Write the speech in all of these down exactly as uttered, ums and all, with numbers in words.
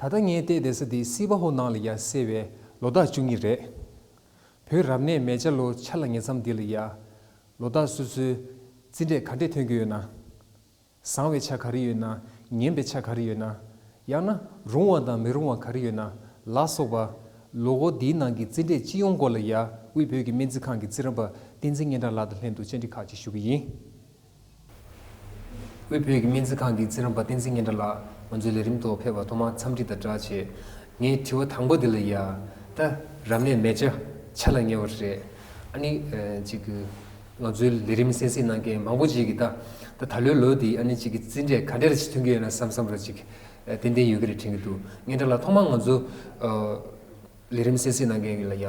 ད་ལྟ་ངས་བལྟས་བསྡད་ས་འདི་སི་པ་ཧོ་ནང་ལ་ཡ་གསལ་བའི་ལོ་རྟགས་བཅུ་གཉིས་རེད། བོད་རབ་གནས་མེ་བྱ་ལོ་འཆར་ལ་ཉེ་མཚམས་འདི་ལ་ཡ། ལོ་རྟགས་སོ་སོའི་རྩིས་འབྲས་ག་འདྲས་ཐོན་གྱི་ཡོད་ན། བཟང་བའི་ཆ་ག་རེ་ཡོད་ན། ངན་པའི་ཆ་ག་རེ་ཡོད་ན། ཡང་ན་རུང་བ་དང་མི་རུང་བ་ག་རེ་ཡོད་ན་ལ་སོགས་པ། ལོ་འཁོར་འདིའི་ནང་གི་རྩིས་འབྲས་སྤྱི་ཡོངས་སྐོར་ལ་ཡ་དབུས་བོད་ཀྱི་སྨན་རྩིས་ཁང་གི་རྩིས་རིག་པ་བསྟན་འཛིན་སྙན་གྲགས་ལགས་དང་ལྷན་དུ་བཅར་འདྲི་ཁག་ཅིག་ཞུ་གི་ཡིན། དབུས་བོད་ཀྱི་སྨན་རྩིས་ཁང་གི་རྩིས་རིག་པ་བསྟན་འཛིན་སྙན་གྲགས་ལགས་ང་ཚོའི་ལས་རིམ་ཐོག་ཕེབས་པར་ཐོག་མར་འཚམས་འདྲི་དང་སྦྲགས་བྱས། ངའི་དྲི་བ་དང་པོ་འདི་ལ་ཡ། ད་རབ་གནས་མེ་བྱ་འཆར་ལ་ཉེ་བ་རེད། ཨ་ནི་ཨ་ཅིག་གི་ང་ཚོའི་ལས་རིམ་གསན་གཟིགས་གནང་མཁན་མང་པོ་ཅིག་གིས་ད་ད་ད་ལོའི་ལོ་འདི་ཨ་ནི་ཅིག་གི་རྩིས་འབྲས་ག་འདྲ་ཞིག་ཐོན་གྱི་ཡོད་ན་བསམ་བསམ་ར་ཅིག་ཨ་ཏན་ཏན་ཡོད་ཀྱི་རེད་དྲན་གྱི་འདུག་སྙན་གྲགས་ལགས་ཐོག་མར་ང་ཚོ་ཨ་ལས་རིམ་གསན་གཟིགས་གནང་མཁན་ལ་ཡ།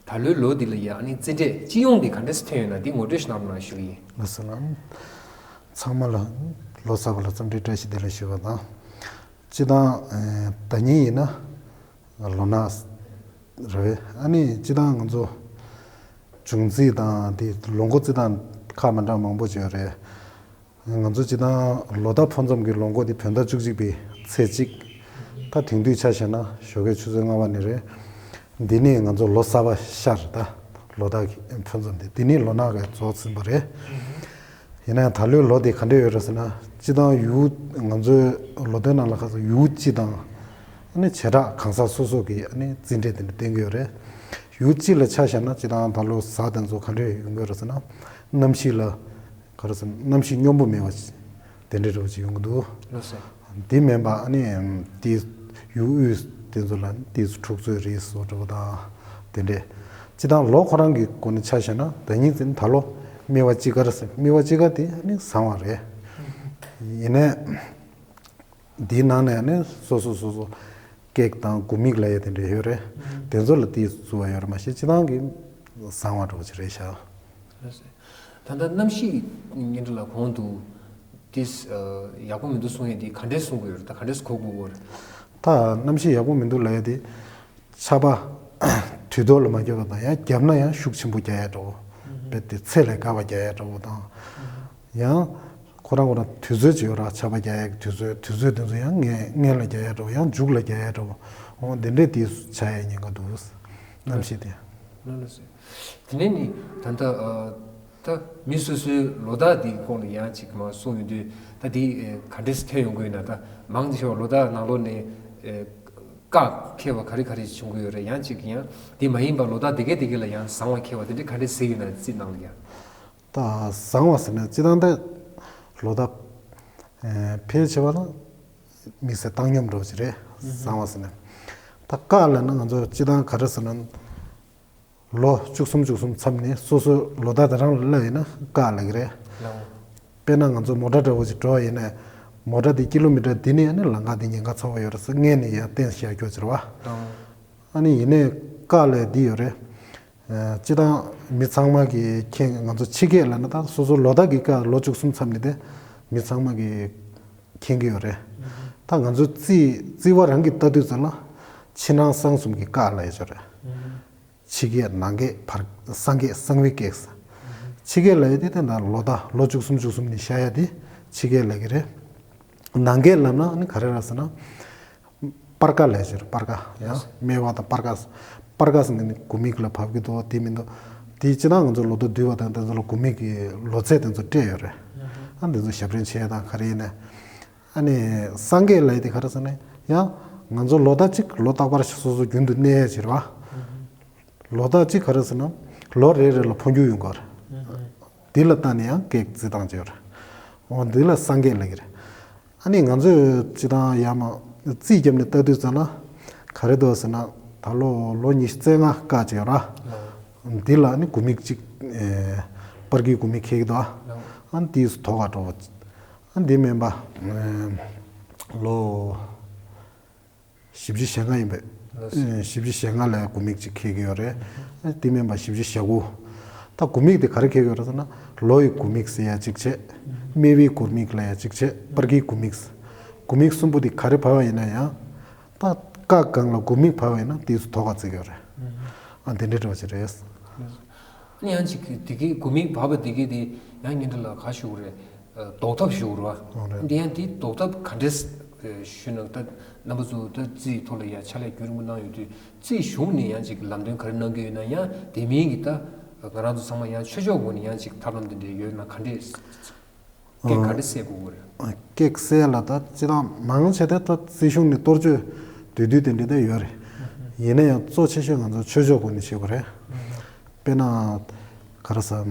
ད་ལོའི་ལོ་འདི་ལ་ཡ་ཨ་ནི་རྩིས་འབྲས་སྤྱི་ཡོངས་འདི་ག་འདྲ་སེ་ཐོན་ཡོད་ན་འདི་ངོ་སྤྲོད་ཞིག་གནང་རོགས་གནང་ཞུ་གི་ཡིན། ལགས་སོ་ལགས། ཚང་མ་ལ་ལོ་གསར་པ་ལ་འཚམས་འདྲི་བཀྲ་ཤིས་བདེ་ལེགས་ཞུ་བ་དང་། སྤྱི་བཏང་ཨེ་ཟླ་ཉིན་ཡིན་ན་ལོ་ནག་རེད། ཨ་ནི་སྤྱི་བཏང་ང་ཚོ་འབྱུང་རྩིས་དང་དེ་ལོ་འཁོར་རྩིས་སྟངས་ཁག་མི་འདྲ་མང་པོ་ཅིག་ཡོད་རེད། ང་ཚོ་སྤྱི་བཏང་ལོ་ཟླ་འཕོ་འཛོམས་ཀྱི་ལོ་འཁོར་འདི་བོད་ཟླ་བཅུ་གཅིག་པའི་ཚེས་གཅིག་ད་དེང་དུས་ཆ་བཞག་ན་ཞོགས་ཀའི་ཆུ་ཚོད་ལྔ་པ་ནས་རེད། འདི་ནས་ང་ཚོ་ལོ་གསར་པ་ཤར་ད། ལོ་ཟླ་གི་འཕོ་འཛོམས་འདི་འདི་ནས་ལོ་ནག་གི་རྫོགས་ཟིན་པ་རེད། ཡིན་ན་ཡང་ད་ལོའི་ལོ་འདི་ག་འདྲ་ཡོད་རེད་ཟེར་ན། སྤྱི་བཏང་ཡུལ་ང་ཚོའི་ལོ་ཐོའི་ནང་ལ་ཁ་སང་ཡུལ་སྤྱི་དང་། ཨ་ནི་བྱེ་བྲག་གང་ཟག་སོ་སོ་གི་ཨ་ནི་རྩིས་འབྲས་དེ་འདྲ་བསྟན་གྱི་ཡོད་རེད། ཡུལ་སྤྱི་ལ་ཆ་བཞག་ན་སྤྱི་བཏང་ད་ལོ་གཟའ་དེ་ཚོ་ག་འདྲ་ཡོང་གི་ཡོད་རེད་ཟེར་ན། གནམ་གཤིས་ལ། ག་རེ་ཟེར་ན་གནམ་གཤིས་སྙོམས་པོ་མེད་པ་དེ་འདྲའི་འདྲ་བོ་ཅིག་ཡོང་གི་འདུག་ལགས་སོ། འདི་མིན་པ་ཨ་ནི་དེ་ཡུལ་དབུས་དེ་ཚོ་ལ་དེ་ཚོ་འཁྲུག་རྩོད་རེད་སོགས་འདྲ་བོ་དང་དེ་འདྲས། སྤྱི་བཏང་ལོ་ཁོ་རང་གི་སྒོ་ནས་ཆ་བཞག་ན་ཟླ་ཉིན་ཙམ་ད་ལོ་དམྱལ་བ་དཔྱིད་ཀ་རེད་ཟེར། དམྱལ་བ་དཔྱིད་ཀ་དེ་ཨ་ནི་བཟང་བ་རེད། ཡིན་ནའི་འདིའི་ནང་ནས་ཨ་ནི་སོ་སོ་སོ་སོ་ཀེག་དང་དགུ་མིག་ལ་ཡ་དེ་འདྲས་ཡོད་རེད། དེ་ཚོ་ལ་དེ་བཙུགས་པ་ཡོད་རེད་མ་གཞི་སྤྱི་བཏང་གི་བཟང་བ་འདྲ་བོ་ཅིག་རེད་ཤག་ད་ལྟ་གནམ་གཤིས་ཉིན་རེ་ལ་གོང་དུ་ཏིས་ཡག་པོ་མི་འདུག་གསུང་ཡས་དེ་ག་འདྲས་གསུང་དགོས་ཡོད་རེད། ད་ག་འདྲས་གོ་དགོས་ཀྱི་རེད། ད་གནམ་གཤིས་ཡག་པོ་མི་འདུག་ལབ་ཡས་དེ་ཆར་པ་དུས་ཐོག་ལ་མ་བརྒྱབ་པ་དང་། ཡང་བརྒྱབ་ན་ཡང་ཤུགས་ཆེན་པོ་རྒྱག་ཡས་འདྲ་བོ། རྦད་དེ་ཚད་ལས་བརྒལ་བ་རྒྱག་ཡས་འདྲ་བོ་དང་། ཡང་ཁོ་རང་ཁོ་རང་དུས་ཚོད་ཅིག་ཡོད་ར། ཆར་པ་རྒྱག་ཡས་ཀྱི་དུས་ཚོད། དུས་ཚོད་དེ་ཚོ་ཡང་སྔན་སྔན་ལ་རྒྱག་ཡས་འདྲ་བོ། ཡང་མཇུག་ལ་རྒྱག་ཡས་འདྲ་བོ། འོ་འདི་འདྲས་དེ་ཆགས་ཡས་ཉེན་ཁ་འདུག་གནམ་གཤིས་དེ། ལགས་སོ། དེ་ནས་ནི་ད་ལྟ་ཨ་ད་མི་སོ་སོའི་ལོ་རྟགས་འདིའི་སྐོར་ལ་ཡང་ཅིག་མར་གསུངས་ཡོང་དུས། ད་འདི་ཨེ་ག་འདྲས་སེ་ཐོན་ཡོང་གི་ཡོད་ན། ད་མང་ཆེ་བ་ལོ་རྟགས་ནང་ལོགས་ནས་ཨེ་བཀག་འཁེལ་བ་ག་རེ་ག་རེ་བྱུང་གི་ཡོད་རེད། ཡང་ཅིག་ཡང་འདི་མ་ཡིན་པ་ལོ་རྟགས་དེ་གའི་དེ་གའི་ལ་ཡང་བཟང་བ་འཁེལ་བ་དེ་འདྲས་ག་འདྲས་གཟིགས་ཡོད་ན། རྩིས་ནང་ལ་ཡང་། ད་བཟང་བ་ཟེར་ན་སྤྱི་བཏང་ད་ལོ་རྟགས་ཨེ་ཕལ་ཆེ་བ་ལ་དམིགས་བསལ་བཏང་སྙོམས་འདྲ་བོ་ཅིག་རེད། བཟང་བ་ཟེར་ན། ད་བཀག་ལབ་ན་ང་ཚོ་སྤྱི་བཏང་ག་རེ་ཟེར་ན། ལོ་བཅུ་གསུམ་བཅུ་གསུམ་མཚམས་ནས་སོ་སོའི་ལོ་ཟླ་དེ་རང་ལ་སླེབས་ཡིན་ན་བཀག་ལབ་ཀྱི་རེད། ལའོ། དཔེར་ན་ང་ཚོ་མོ་ཊ་འདྲ་བོ་ཞིག་འགྲོ་བ་ཡིན་ན། མོ་ཊ་དེ་ཀི་ལོ་མི་ཊར་འདི་ནས་ཨ་ནི་ལམ་ཁ་འདི་ཉེན་ཁ་ཚ་བོ་ཡོད་རེད་ཟེར་སྔོན་ནས་ཡར་བསྟན་བཞག་རྒྱུ་ཅིག་རེད་བ། ལའོ། ཨ་ནི་ཡིན་ནའི་བཀག་ལབ་འདི་ཡོད་རེད། ཨ་སྤྱིར་བཏང་མི་ཚང་མ་གིས་མཁྱེན། ང་ཚོ་ཕྱི་རྒྱལ་ལབ་ན་ད་སོ་སོ་ལོ་ཟླ་གི་བཀག་ལོ་བཅུ་གསུམ་མཚམས་ནས་དེ་མི་ཚང་མ་གིས་མཁྱེན་གྱི་ཡོད་རེད། ད་ང་ཚོ་རྩིས་རྩིས་པ་རང་གིས་ལྟ་དུས་ཙམ་ལ་ཕྱི་ནང་གསང་གསུམ་གྱི་བཀག་ལབ་ཡ་ཅིག་ཡོད་རེད། ཕྱི་གེགས། ནང་གེགས། བར། གསང་གེགས། གསང་བའི་གེགས། ཕྱི་གེགས་ལབ་ཡ་དེ་ད་ལོ་ཟླ་ལོ་བཅུ་གསུམ་བཅུ་གསུམ་ནས་བཞག་ཡ་དེ་ཕྱི་གེགས་ལབ་ཀྱི་རེད། ནང་གེགས་ལབ་ན་ཨ་ནི་ག་རེ་རེད་ཟེར་ན། སྤར་ཁ་ལབ་ཡ་ཅིག་ཡོད་རེད། སྤར་ཁ། ཡང་སྨེ་བ་དང་སྤར་ཁ། སྤར་ཁ་ཟེར་ནི་དགུ་མིག་ལ་བབས་ཀྱི་འདུག་དེ་མི་འདུག་དེ་སྤྱིར་བཏང་ང་ཚོ་ལོ་ཐོ་བསྡུས་པ་དང་དེ་ཚོ་ལ་དགུ་མིག་གི་ལོ་ཚད་དེ་ཚོ་སྤྲད་ཡོད་རེད། ཨ་འདི་ཚོ་ཞབས་འདྲེན་བྱེད་ཡ་དང་ག་རེ་ཡིན་ནའི། ཨ་ནི་གསང་གེགས་ལབ་ཡ་དེ་ག་རེ་ཟེར་ན། ཡང་ང་ཚོ་ལོ་ཟླ་གཅིག་ལོ་རྟག་པར་སོ་སོ་རྒྱུན་དུ་གནས་ཡ་ཅིག་རེད་བ། ལོ་ཟླ་གཅིག་ག་རེ་ཟེར་ན། ལོ་རེ་རེ་ལ་འཕོ་འགྱུར་ཡོང་གི་རེད། འདི་ལ་བལྟས་ནས་ཡང་གེགས་བརྩི་སྟངས་ཅིག་ཡོད་རེད། འོ་འདི་ལ་གསང་གེགས་ལབ་ཀྱི་རེད། ཨ་ནི་ང་ཚོས་སྤྱིར་བཏང་ཡར་མར་རྩིས་བརྒྱབ་ནས་ལྟ་དུས་ཙམ་ལ་ག་རེ་འདུག་ཟེར་ན། ད་ལོ་ལོ་ཉི་ཤུ་རྩ་ལྔ་བཀག་ཅིག་ཡོད་ར། འདི་ལ་ནི་དགུ་མིག་གཅིག་ཨེ་སྤར་གྱི་དགུ་མིག་འཁེལ་གྱི་འདུག་ཨ་ནི་དེས་དོགས་པ་འགྲོ་བ། ཨ་འདི་མིན་པ་ཨེ་ལོ་བཞི་བཅུ་ཞེ་ལྔ་ཡིན་པས། ལགས་སོ། ཨེ་བཞི་བཅུ་ཞེ་ལྔ་ལ་དགུ་མིག་གཅིག་འཁེལ་གྱི་ཡོད་རེད། ཨ་དེ་མིན་པ་བཞི་བཅུ་ཞེ་དགུ། ད་དགུ་མིག་དེ་ག་རེ་འཁེལ་གྱི་ཡོད་རེད་ཟེར་ན། ལོ་ཡི་དགུ་མིག་ཟེར་ཡ་གཅིག་བྱས། སྨེ་བའི་དགུ་མིག་ལབ་ཡ་གཅིག་བྱས། སྤར་གྱི་དགུ་མིག་དགུ་མིག་གསུམ་པོ་དེ་ག་རེ་བབས་པ་ཡིན་ན་ཡང་། ད་བཀག་སྒང་ལ་དགུ་མིག་བབས་པ་ཡིན་ན་དེས་དོགས་པ་བརྩི་གི་ཡོད་རེད། ཨ་དེ་འདྲའི་འདྲ་བ་ཞིག་རེད། ཨ་ནི་ཡང་ཅིག་དེ་གའི་དགུ་མིག་བབས་པ་དེ་གའི་དེ་ཡང་ཉིན་རེ་ལ་ག་ཞུ་གི་རེད། ཨ་ལྡོག་ཐབས་ཞུ་གི་རེད་བ། འོ་རེད། འདི་ཡང་དེ་ལྡོག་ཐབས་ག་འདྲས་ ཞུས་ན་ད་རྣམ་པ་ཚོ་ད་རྩིས་ཐོག་ལ་ཡང་ཕྱག་ལས་རྒྱུན་རིང་པོ་གནང་ཡོད་དུས་རྩིས་གཞུང་ནས་ཡང་ཅིག་ལམ་སྟོན་ག་རེ་གནང་གི་ཡོད་ན། ཡང་དེ་མིན་གྱི་ད་ང་རང་ཚོ་ཚང་མ་ཡང་ཆོས་ཕྱོགས་སྒོ་ནས་ཡང་ཅིག་ཐབས་ལམ་དེ་འདྲ་ཡོད་ན་ག་འདྲས། སྐད་ག་འདྲས་སེལ་དགོས་ཀྱི་རེད། སྐད་སེལ་ལ་ད་སྤྱི་བཏང་མང་ཆེ་དེ་ད་རྩིས་གཞུང་ནས་གཏོར་བཅོས་དུས་དུས་དེ་འདྲ་དེ་ཡོད་རེད། ཡིན་ན་ཡང་གཙོ་ཆེ་ཤོས་ང་ཚོ་ཆོས་ཕྱོགས་སྒོ་ནས་བྱེད་དགོས་རེད། དཔེར་ན་ག་རེ་ཟེར།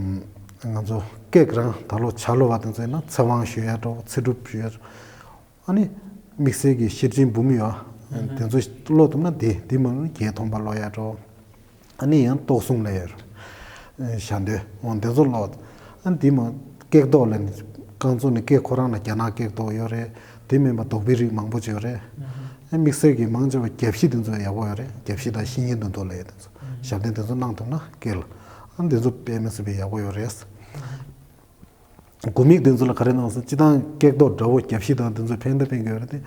ང་ཚོ་སྐད་རང་ད་ལོ་ཇ་ལོ་བ་དེ་ཚོ་ཡིན་ན་ཚེ་དབང་ཞུ་ཡ་འདྲ་བོ། ཚེ་སྒྲུབ་ཞུ་ཡ་འདྲ་བོ། ཨ་ནི་དམིགས་བསལ་གྱི་ཤེར་ཕྱིན་འབུམ་ཡོད། དེ་ཚོ་ཀློག་ཐུབ་ན་དེ་དེ་མ་ཡིན་ན་བརྒྱད་སྟོང་པ་ཀློག་ཡ་འདྲ་བོ། ཨ་ནི་ཡང་རྟོགས་གསུམ་ལ་ཡར་ཞལ་འདོན་འོ་དེ་ཚོ་ཀློག་ཨ་འདི་མ་སྐད་ཐོག་ལ་ནི་རྐང་བཙུགས་ནས་སྐད་ཁོ་རང་ལ་རྒྱ་ནག་སྐད་ཐོག་ཡོད་རེད། དེ་མིན་པ་དོག་པའི་རིགས་མང་པོ་ཅིག་ཡོད་རེད། ཨ་དམིགས་བསལ་གྱི་མང་ཆེ་བ་རྒྱབ་གཞི་དེ་ཚོ་ཡག་པོ་ཡོད་རེད། རྒྱབ་གཞི་དང་བཤེས་གཉེན་དོན་ཐོག་ལ་ཡ་དེ་ཚོ་ཞབས་བརྟན་དེ་ཚོ་གནང་ཐུབ་ན་སྐད་ལ་ཨ་དེ་ཚོ་དཔེ་མི་སྲིད་པའི་ཡག་པོ་ཡོད་རེད། དགུ་མིག་དེ་ཚོ་ལ་ག་རེ་གནང་སོང་། སྤྱི་བཏང་སྐད་ཐོག་འདྲ་བོ་རྒྱབ་གཞི་དང་དེ་ཚོ་ཕན་ད་ཕན་གྱི་ཡོད་རེད་དེ།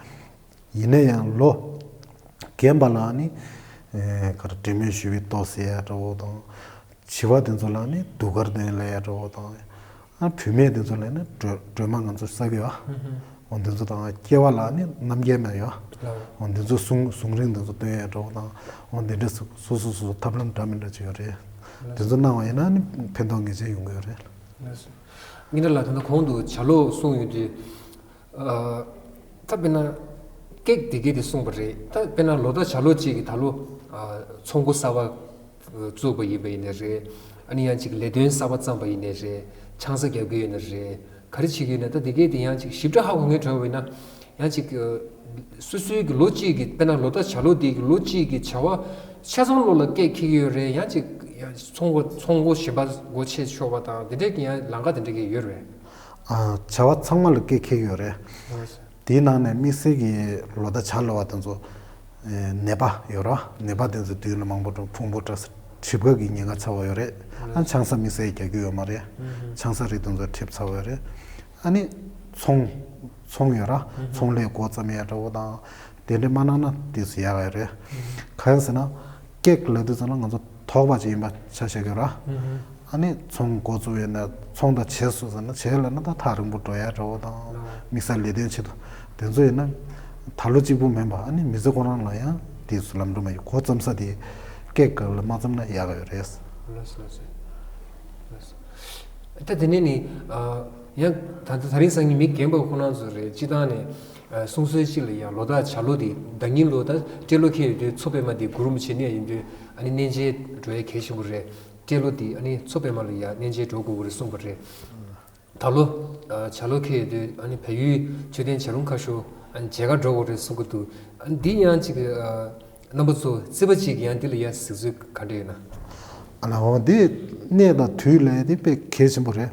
ཡིན་ན་ཡང་ལོ་རྒན་པ་ལ་ནི་ཨེ་ག་རེ་འབྲེལ་མོལ་ཞུ་བའི་ལྟོ་ཟེར་ཡ་འདྲ་བོ་དང་། བྱིས་པ་དེ་ཚོ་ལ་ནི་ཟློས་གར་སྟོན་ལ་ཡ་འདྲ་བོ་དང་། ཨ་བུད་མེད་དེ་ཚོ་ལ་ནི་སྒྲོལ་སྒྲོལ་མ་ང་ཚོ་ས་གི་བ། འོ་དེ་ཚོ་དང་སྐྱེ་བ་ལ་ནི་རྣམ་རྒྱལ་མ་ཡོད། འོ་དེ་ཚོ་གཟུངས་གཟུངས་རིང་དེ་ཚོ་སྟོན་ཡ་འདྲ་བོ་དང་། འོ་དེ་འདྲ་སོ་སོ་སོ་སོ་ཐབས་ལམ་འདྲ་མི་འདྲ་ཅིག་ཡོད་རེད། དེ་ཚོ་གནང་བ་ཡིན་ན་ནི་ཕན་ཐོགས་ངེས་ཅན་ཡོང་གི་ཡོད་རེད། ལགས་སོ། ཉི་ཟླ་ལགས་ད་ལྟ་གོང་དུ་ཇ་ལོ་གསུངས་ཡོད་དུས། ཨ་ད་དཔེར་ན་སྐད་དེ་གས་དེ་གསུངས་པ་རེད། ད་དཔེར་ན་ལོ་ཟླ་ཇ་ལོ་གཅིག་གིས་ད་ལོ་ཨ་ཚོང་སྒོ་གསར་པ་བཙུགས་པ་ཡིན་པ་ཡིན་ནའི་རེད། ཨ་ནི་ཡང་ཅིག་ལས་དོན་གསར་པ་བརྩམས་པ་ཡིན་ནའི་རེད། ཆང་ས་རྒྱག་གི་ཡོད་ནའི་རེད། ག་རེ་བྱེད་ཀྱི་ཡོད་ན་ད་དེ་གས་དེ་ཡང་ཅིག་ཞིབ་ཕྲ་ཧ་གོ་མཁན་བྲོས་པ་ཡིན་ན། ཡང་ཅིག་སོ་སོའི་གི་ལོ་གཅིག་གི་དཔེར་ན་ལོ་ཟླ་ཇ་ལོ་དེ་གི་ལོ་གཅིག་གི་བྱ་བ་ཆ་ཚང་ལོ་ལ་སྐད་འཁེལ་གྱི་ཡོད་རེད། ཡང་ཅིག་ཡང་ཚོང་སྒོ་ཚོང་སྒོ་གཞན་པ་སྒོ་ཕྱེ་ཆོག་པ་དང་དེ་འདྲས་ཀྱི་ཡང་ལམ་ཁ་དེ་འདྲས་ཀྱི་ཡོད་རེད། ཨ་བྱ་བ་ཚང་མ་ལ་སྐད་འཁེལ་གྱི་ཡོད་རེད། ཨོ་དེའི་ནང་ནས་དམིགས་བསལ་གྱི་ལོ་ཟླ་ཇ་ལོ་བ་དེ་ཚོ་ཨེ་ནད་པ་ཡོད་ར། ནད་པ་དེ་ཚོ་དུས་ལ་མང་པོ་འགྲོ་ཕུང་པོ་བཀྲ་ས་གྲིབ་ཁ་གི་ཉེན་ཁ་ཚ་བ་ཡོད་རེད། ཨ་ཆང་ས་དམིགས་བསལ་རྒྱག་རྒྱུ་ཡོད་མ་རེད། ཆང་ས་རིགས་དེ་ཚོ་གྲིབ་ཚ་བ་ཡོད་རེད། ཨ་ནི་ཚོང་ཚོང་ཡོད་ར། ཚོང་ལས་འགོ་བརྩམས་ཡ་འདྲ་བོ་དང་དེ་འདྲ་མ་གནང་ན་དེ་ཚོ་ཡག་ཡོད་རེད། གང་ཡིན་ཟེར་ན་སྐད་ལབ་དུས་ཙམ་ལ་ང་ཚོ་དོགས་པ་ཅིག་ཡིན་པ་ཆ་བཞག་གི་ར། ཨ་ནི་ཚོང་འགོ་བཙུགས་ཡོད་ན་ཚོང་དང་བྱས་སོང་ཟེར་ན་བྱས་ལབ་ན་ད་ཐག་རིང་པོ་འགྲོ་ཡ་འདྲ་བོ་དང་དམིགས་བསལ་ལས་དོན་ཆེད་དུ་དེ་ཚོ་ཡིན་ན་ད་ལོ་གཅིག་པུ་མིན་པ་ཨ་ནི་མི་ཚེ་ཁོ་རང་ལ་ཡང་དེ་ཚོ་ལམ་འགྲོ་མ་ཡོད། འགོ་བརྩམས་ས་དེ་སྐད་སྒང་ལ་མ་བརྩམས་ན་ཡག་ཡོད་རེད། ལགས་སོ་ལགས་སོ། ལགས་སོ། ད་དེ་ནས་ནི་ཡང་ད་ད་རིང་སང་ཉིན་མི་རྒན་པ་ཁོ་རང་ཚོ་རེད། སྤྱི་བཏང་ནས་གསུང་སྲོལ་གཅིག་ལ་ཡང་ལོ་ཟླ་ཇ་ལོ་དེ་ཟླ་ཉིན་ལོ་ཟླ་སྤྲེལ་ལོ་འཁེལ་ཡོད་དུས་མཚོ་པདྨ་དེ་གུ་རུ་རིན་པོ་ཆེ་གནས་ཡིན་དུས་ཨ་ནི་གནས་མཇལ་འགྲོ་ཡ་གལ་ཆེན་པོ་རེད། སྤྲེལ་ལོ་དེ་ཨ་ནི་མཚོ་པདྨ་ལ་ཡ་གནས་མཇལ་འགྲོ་དགོས་ཀྱི་རེད་གསུངས་པ་རེད། ད་ལོ་ཇ་ལོ་འཁེལ་ཡོད་དུས་ཨ་ནི་བལ་ཡུལ་མཆོད་རྟེན་བྱ་རུང་ཁ་ཤོར་ཨ་ནི་མཇལ་ཁ་འགྲོ་དགོས་རེད་གསུང་གི་འདུག་ཨ་ནི་འདི་ཡང་ཅིག་རྣམ་པ་ཚོ་རྩིས་པ་ཅིག་ཡང་འདི་ལ་ཡ་གཟིགས་ཚུལ་ག་འདྲ་ཡོད་ན། ཨ་ལ་འོ་འདི་གནས་དང་དུས་ལས་འདི་དཔེ་གལ་ཆེན་པོ་རེད།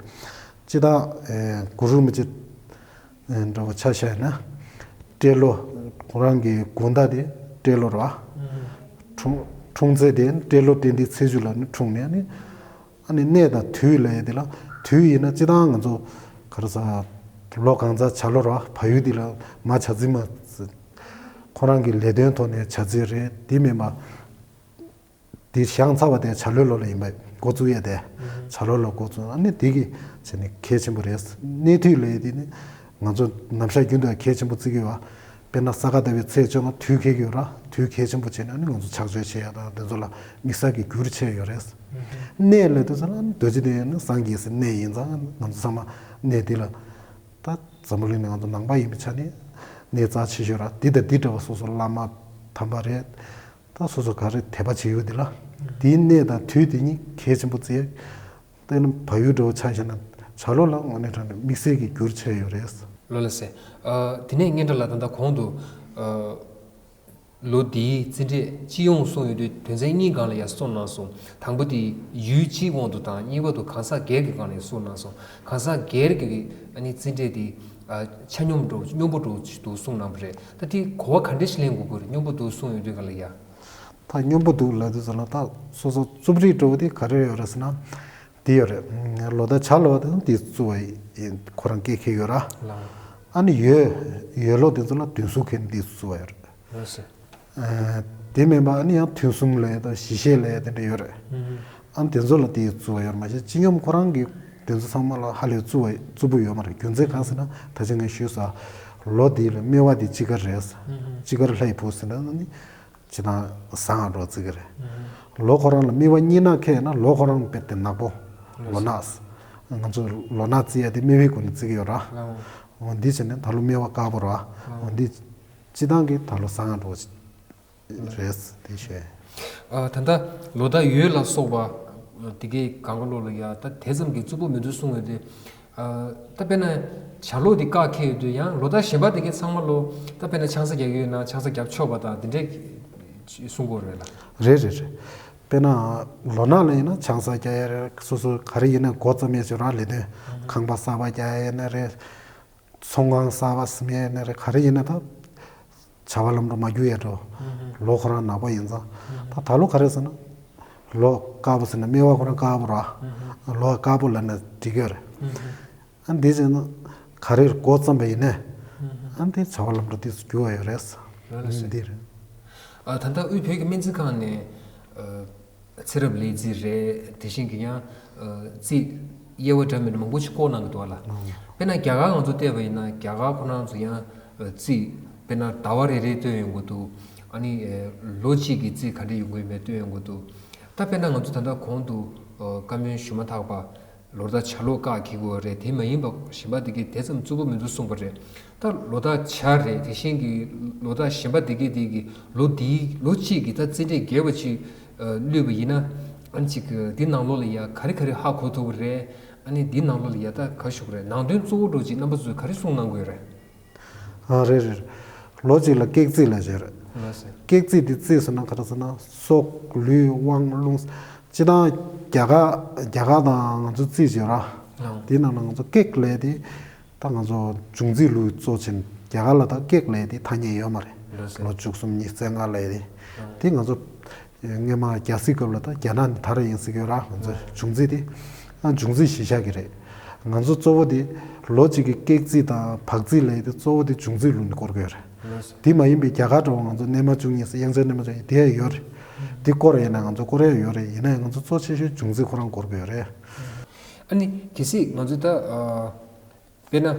སྤྱི་བཏང་གུ་རུ་རིན་པོ་ཆེ་འདྲ་བོ་ཆ་བཞག་ན་སྤྲེལ་ལོ་ཁོ་རང་གི་དགུང་ཟླ་དེ་སྤྲེལ་ལོ་རེད་བ། འཁྲུངས་འཁྲུངས་ཚེས་དེ་སྤྲེལ་ལོ་སྤྲེལ་ཟླའི་ཚེས་བཅུ་ལ་ནི་འཁྲུངས་ནས་ནི། ཨ་ནི་གནས་དང་དུས་ལ་ཡ་དེ་ལ་དུས་ཡིན་ན་སྤྱི་བཏང་ང་ཚོ་ག་རེ་ཟ་ལོ་གང་ཚ་བྱ་ལོ་ར་བ་ཡུལ་དེ་ལ་མ་བྱ་རྩིས་མ་ཁོ་རང་གི་ལས་དོན་ཐོག་ནས་བྱ་རྩིས་རེད། དེ་མིན་པ་དེ་བཞེངས་ཚར་བ་དེ་བྱ་ལོའི་ལོ་ལ་ཡིན་པ་འགོ་བཙུགས་ཡ་དེ་བྱ་ལོའི་ལོ་འགོ་བཙུགས། ཨ་ནི་དེ་གི་བྱས་ནས་གལ་ཆེན་པོ་རེད། གནས་དུས་ལ་ཡ་དེ་ནི་ང་ཚོ་ནམ་ཞག་རྒྱུན་དུ་གལ་ཆེན་པོ་བརྩི་གི་ཡོད་བ། དཔེར་ན་ས་ག་ཟླ་བའི་ཚེས་བཅོ་ལྔ་དུས་འཁེལ་གྱི་ཡོད་ར། དུས་གལ་ཆེན་པོ་བྱས་ནས་ནི་ང་ཚོ་ཕྱག་མཆོད་བྱེད་ཡ་དང་དེ་ཚོ་ལ་དམིགས་བསལ་གྱི་འགྱུར་ཆེ་ཡོད་རེད། གནས་ལབ་དུས་ཙམ་ལ་རྡོ་རྗེ་གདན་ནི་སངས་རྒྱས་སའི་གནས་ཡིན་ཙང་ང་ཚོ་ཚང་མ་གནས་འདི་ལ་ད་འཛམ་བུ་གླིང་ནས་ང་ཚོ་ནང་པ་ཡིན་པའི་ཆ་ནས་གནས་རྩ་ཆེ་ཤོས་ར། འདི་དང་འདི་འདྲ་བ་སོ་སོ་བླ་མ་དམ་པ་རེད། ད་སོ་སོ་ག་རེ་དད་པ་བྱེད་ཡོད་འདི་ལ་དེའི་གནས་དང་དུས་དེ་གཉིས་གལ་ཆེན་པོ་བརྩི་ཡ། དེ་ནི་བལ་ཡུལ་འདྲ་བོ་ཆ་བཞག་ན་བྱ་ལོ་ལ་དངོས་གནས་དྲང་གནས་དམིགས་བསལ་གྱི་འགྱུར་ཆེ་ཡོད་རེད། ལོ་ལ་ཟེར། ཨ་དེ་ནས་སྙན་གྲགས་ལགས་ད་ལྟ་གོང་དུ་ཨ་ལོ་འདིའི་རྩིས་འབྲས་སྤྱི་ཡོངས་གསུངས་ཡོད་དུས་དོན་ཚན་གཉིས་སྒང་ལ་ཡང་གསུངས་གནང་སོང་། དང་པོ་དེ་ཡུལ་སྤྱིའི་དབང་དུ་དང་གཉིས་པ་དུ་གང་ཟག་སྒེར་གྱི་སྒང་ལ་ཡང་གསུངས་གནང་སོང་། གང་ཟག་སྒེར་གྱི་ཨ་ནི་རྩིས་འབྲས་དེ་ཨ་ཆ་སྙོམས་འགྲོ་སྙོམས་པོ་འགྲོ་འདུག་གསུངས་གནང་བ་རེད། ད་དེ་གོ་བ་ག་འདྲ་ཞིག་ལེན་དགོས་ཀྱི་རེད། སྙོམས་པོ་འདུག་གསུངས་ཡོད་དུས་སྒང་ལ་ཡ། ད་སྙོམས་པོ་འདུག་ལབ་དུས་ཙམ་ལ་ད་སོ་སོ་རྩུབ་རིགས་འདྲ་བོ་དེ་ག་རེ་ཡོད་རེད་ཟེར་ན། དེ་ཡོད་རེད། ལོ་ཟླ་བྱ་ལོ་བ་དེ་ཚོ་འདི་བཙུགས་པ་ཡིན། ཁོ་རང་སྐད་འཁེལ་ཡོད་ར། ལགས། ཨ་ནི་ཡོས་ཡོས་ལོ་དེ་ཚོ་ལ་དུས་གསུམ་འཁེལ་ནས་འདི་བཙུགས་པ་ཡོད་རེད། ལགས་སོ། ཨ་དེ་མིན་པ་ཨ་ནི་ཡང་ཐུན་གསུམ་ལ་ཡ་དང་བཞི་ཤད་ལ་ཡ་དེ་འདྲ་ཡོད་རེད། ཨ་ནི་དེ་ཚོ་ལ་དེ་བཙུགས་པ་ཡོད་རེད། མ་གཞི་སྤྱི་སྙོམས་ཁོ་རང་གི་དེ་ཚོ་ཚང་མ་ལ་ཧ་ལས་བཙུགས་པ་བཙུགས་པོ་ཡོད་མ་རེད། རྒྱུ་མཚན་གང་ཟེར་ན་ད་ཅི་ངས་ཞུས་སོང་ ལོ་འདི་ལ་སྨེ་བ་འདི་དཔྱིད་ཀ་རེད། དཔྱིད་ཀར་ལྷའི་བུ་ཟེར་ན་ནི་ཇི་ལྟར་བཟང་ང་འགྲོ་བརྩི་གི་རེད། ལོ་ཁོ་རང་ལ་སྨེ་བ་གཉིས་ནག་ཁེལ་ན་ལོ་ཁོ་རང་དཔེ་དེ་ནག་པོ། ལོ་ནག་ང་ཚོ་ལོ་ནག་བརྩི་ཡ་དེ་སྨེ་བའི་སྒོ་ནས་བརྩི་གི་ཡོད་ར། འོ་འདི་བྱས་ནས་ད་ལོ་སྨེ་བ་དཀར་པོ་ར། འོ་འདི་སྤྱི་བཏང་གི་ད་ལོ་བཟང་ང་འགྲོ་རེད་དེ་བཤད། ཨ། ད་ལྟ་ལོ་ཟླ་ཡོས་ལ་སོགས་པ་དེ་གའི་གང་ག་ལོ་ལ་ཡ་ད་དེ་ཙམ་གྱི་རྩུབ་པོ་མི་འདུག་གསུང་ཡོད་དེ། ཨ། ད་དཔེར་ན་བྱ་ལོ་དེ་བཀག་ཁེལ་ཡོད་དུས་ཡང་ལོ་ཟླ་གཞན་པ་དེ་གའི་ཚང་མ་ལོ་ད་དཔེར་ན་ཆང་ས་རྒྱག་གི་ཡོད་ན་ཆང་ས་རྒྱབ་ཆོག་པ་དང་དེ་འདྲས་གསུང་གི་ཡོད་རེད་ལ། རེད་རེད་རེད། དཔེར་ན་ལོ་ནག་ལ་ཡིན་ན་ཆང་ས་རྒྱག་ཡ་རེད། སོ་སོ་ག་རེ་ཡིན་ན་འགོ་བརྩམས་ཡས་ཅིག་རག་ལས་དོན་ཁང་པ་གསར་པ་རྒྱག་ཡ་ཡིན་ན་རེད། ཚོང་ཁང་གསར་པ་ཟིན་ཡས་ནི་རེད། ག་རེ་ཡིན་ན་ད་བྱ་བ་ལམ་འགྲོ་མ་རྒྱུག་ཡས་འགྲོ། ལོ་ཁོ་རང་ནག་པོ་ཡིན་ཙང་། ད་ད་ལོ་ག་རེ་ཟེར་ན། ལོ་དཀར་པོ་ཟེར་ན་སྨེ་བ་ཁོ་རང་དཀར་པོ་ར། ལོ་དཀར་པོ་ལབ་ན་འགྲིག་གི་རེད། ཨ་འདི་བྱས་ན་ག་རེ་འགོ་བརྩམས་པ་ཡིན་ནའི། ཨ་འདི་བྱ་བ་ལམ་འགྲོ་འདི་རྒྱུག་པ་ཡོད་རེད། འདི་རེད། ཨ། ད་ལྟ་དབུས་བོད་ཀྱི་སྨན་རྩིས་ཁང་ནས། ཨ། ཚེ་རབས་ལས་རྩིས་རེད། དེ་བཞིན་གྱི་ཡང་། ཨ། རྩིས་དབྱེ་བ་འདྲ་མིན་མང་པོ་ཞིག་བཀོད་གནང་གི་འདུག་བ་ལ། དཔེར་ན་རྒྱ་གར་ང་ཚོ་བལྟས་པ་ཡིན་ན་རྒྱ་གར་ཁོ་རང་ཚོ་ཡང་། ཨ། རྩིས་དཔེར་ན་ཟླ་བ་རེ་རེ་སྟོན་ཡོང་གི་འདུག་ཨ་ནི། ཨ། ལོ་གཅིག་གི་རྩིས་ག་འདྲ་ཡོང་གི་ཡོད་མེད་སྟོན་ཡོང་གི་འདུག་ད་དཔེར་ན་ང་ཚོ་ད་ལྟ་གོང་དུ། ཨ། བཀའ་མོལ་ཞུ་མ་ཐག་པ། ལོ་ཟླ་བྱ་ལོ་བཀག་འཁེལ་དགོས་རེད། དེ་མ་ཡིན་པ་གཞན་པ་དེ་གའི་དེ་ཙམ་རྩུབ་པོ་མི་འདུག་གསུངས་པ་རེད། ད་ལོ་ཟླ་བྱ་རེད། དེ་བཞིན་གྱི་ལོ་ཟླ་གཞན་པ་དེ་གའི་དེ་གི་ལོ་དེའི་ལོ་གཅིག་གི་ད་རྩིས་འབྲས་རྒྱས་པ་ཅིག་ཨ། བླུགས་པ་ཡིན་ན། ཨ་ནི་ཅིག་གི་འདི་ནང་ལོགས་ལ་ཡ་ག་རེ་ག་རེ་ཧ་གོ་ཐུབ་ཀྱི་རེད། ཨ་ནི་འདི་ནང་ལོགས་ལ་ཡ་ད་ག་ཞུ་གི་རེད། ནང་དོན་གཙོ་བོ་འདྲ་ཅིག་རྣམ་པ་ཚོས་ག་རེ་གསུངས་གནང་གི་ཡོད་རེད། ཨ། རེད་རེད། ལོ་གཅིག་ལ་ཀེག་རྩིས་ལབ་ཀྱི་ཡོད་རེད། ལགས་སོ། ཀེག་རྩིས་འདི་རྩིས་ཟེར་ན་ག་རེ་ཟེར་ན་སྲོག་ལུས་དབང་རླུང་། སྤྱིར་བཏང་རྒྱ་གར་རྒྱ་གར་དང་ང་ཚོ་རྩིས་བྱེད་ར། ལགས། དེའི་ནང་ལ་ང་ཚོ་ཀེག་ལབ་དེ། ད་ང་ཚོ་འབྱུང་རྩིས་ལུགས་གཙོ་ཆེན་རྒྱ་གར་ལ་ད་ཀེག་ལབ་དེ་ཐ་སྙད་ཡོད་མ་རེད། ལགས་སོ། ལོ་བཅུ་གསུམ་ཉི་ཤུ་རྩ་ལྔ་ལབ་དེ། ལགས། དེ་ང་ཚོ་སྔོན་མ་རྒྱལ་སྲིད་སྐབས་ལ་ད་རྒྱ་ནག་ནས་དར་ཡིན་ཟེར་གྱི་ཡོད་ར། ང་ཚོ་འབྱུང་རྩིས་དེ། ཨ། འབྱུང་རྩིས་གཞིར་བཞག་གི་རེད། ང་ཚོ་གཙོ་བོ་དེ་ལོ་གཅིག་གི་ཀེག་རྩིས་དང་བག་རྩིས་ལབ་དེ་གཙོ་བོ་དེ་འབྱུང་རྩིས་ལུགས་ནས་བསྐོར་གྱི་ཡོད་རེད། དེ་མ་ཡིན་པའི་རྒྱ་གར་འདྲ་བོ་ང་ཚོ་སྣལ་མ་བཅུ་གཉིས་ཟེར་དབྱངས་འཆར་སྣལ་མ་བཅུ་གཉིས་དེ་ཡང་ཡོད་རེད། དེ་བསྐོར་ཡིན་ན་ང་ཚོ་བསྐོར་ཡ་ཡོད་རེད། ཡིན་ན་ཡང་ང་ཚོ་གཙོ་ཆེ་ཤོས་འབྱུང་རྩིས་ཁོ་རང་བསྐོར་གྱི་ཡོད་རེད། ཨ་ནི་གལ་སྲིད་ང་ཚོ་ད། ཨ། དཔེར་ན། ཨ།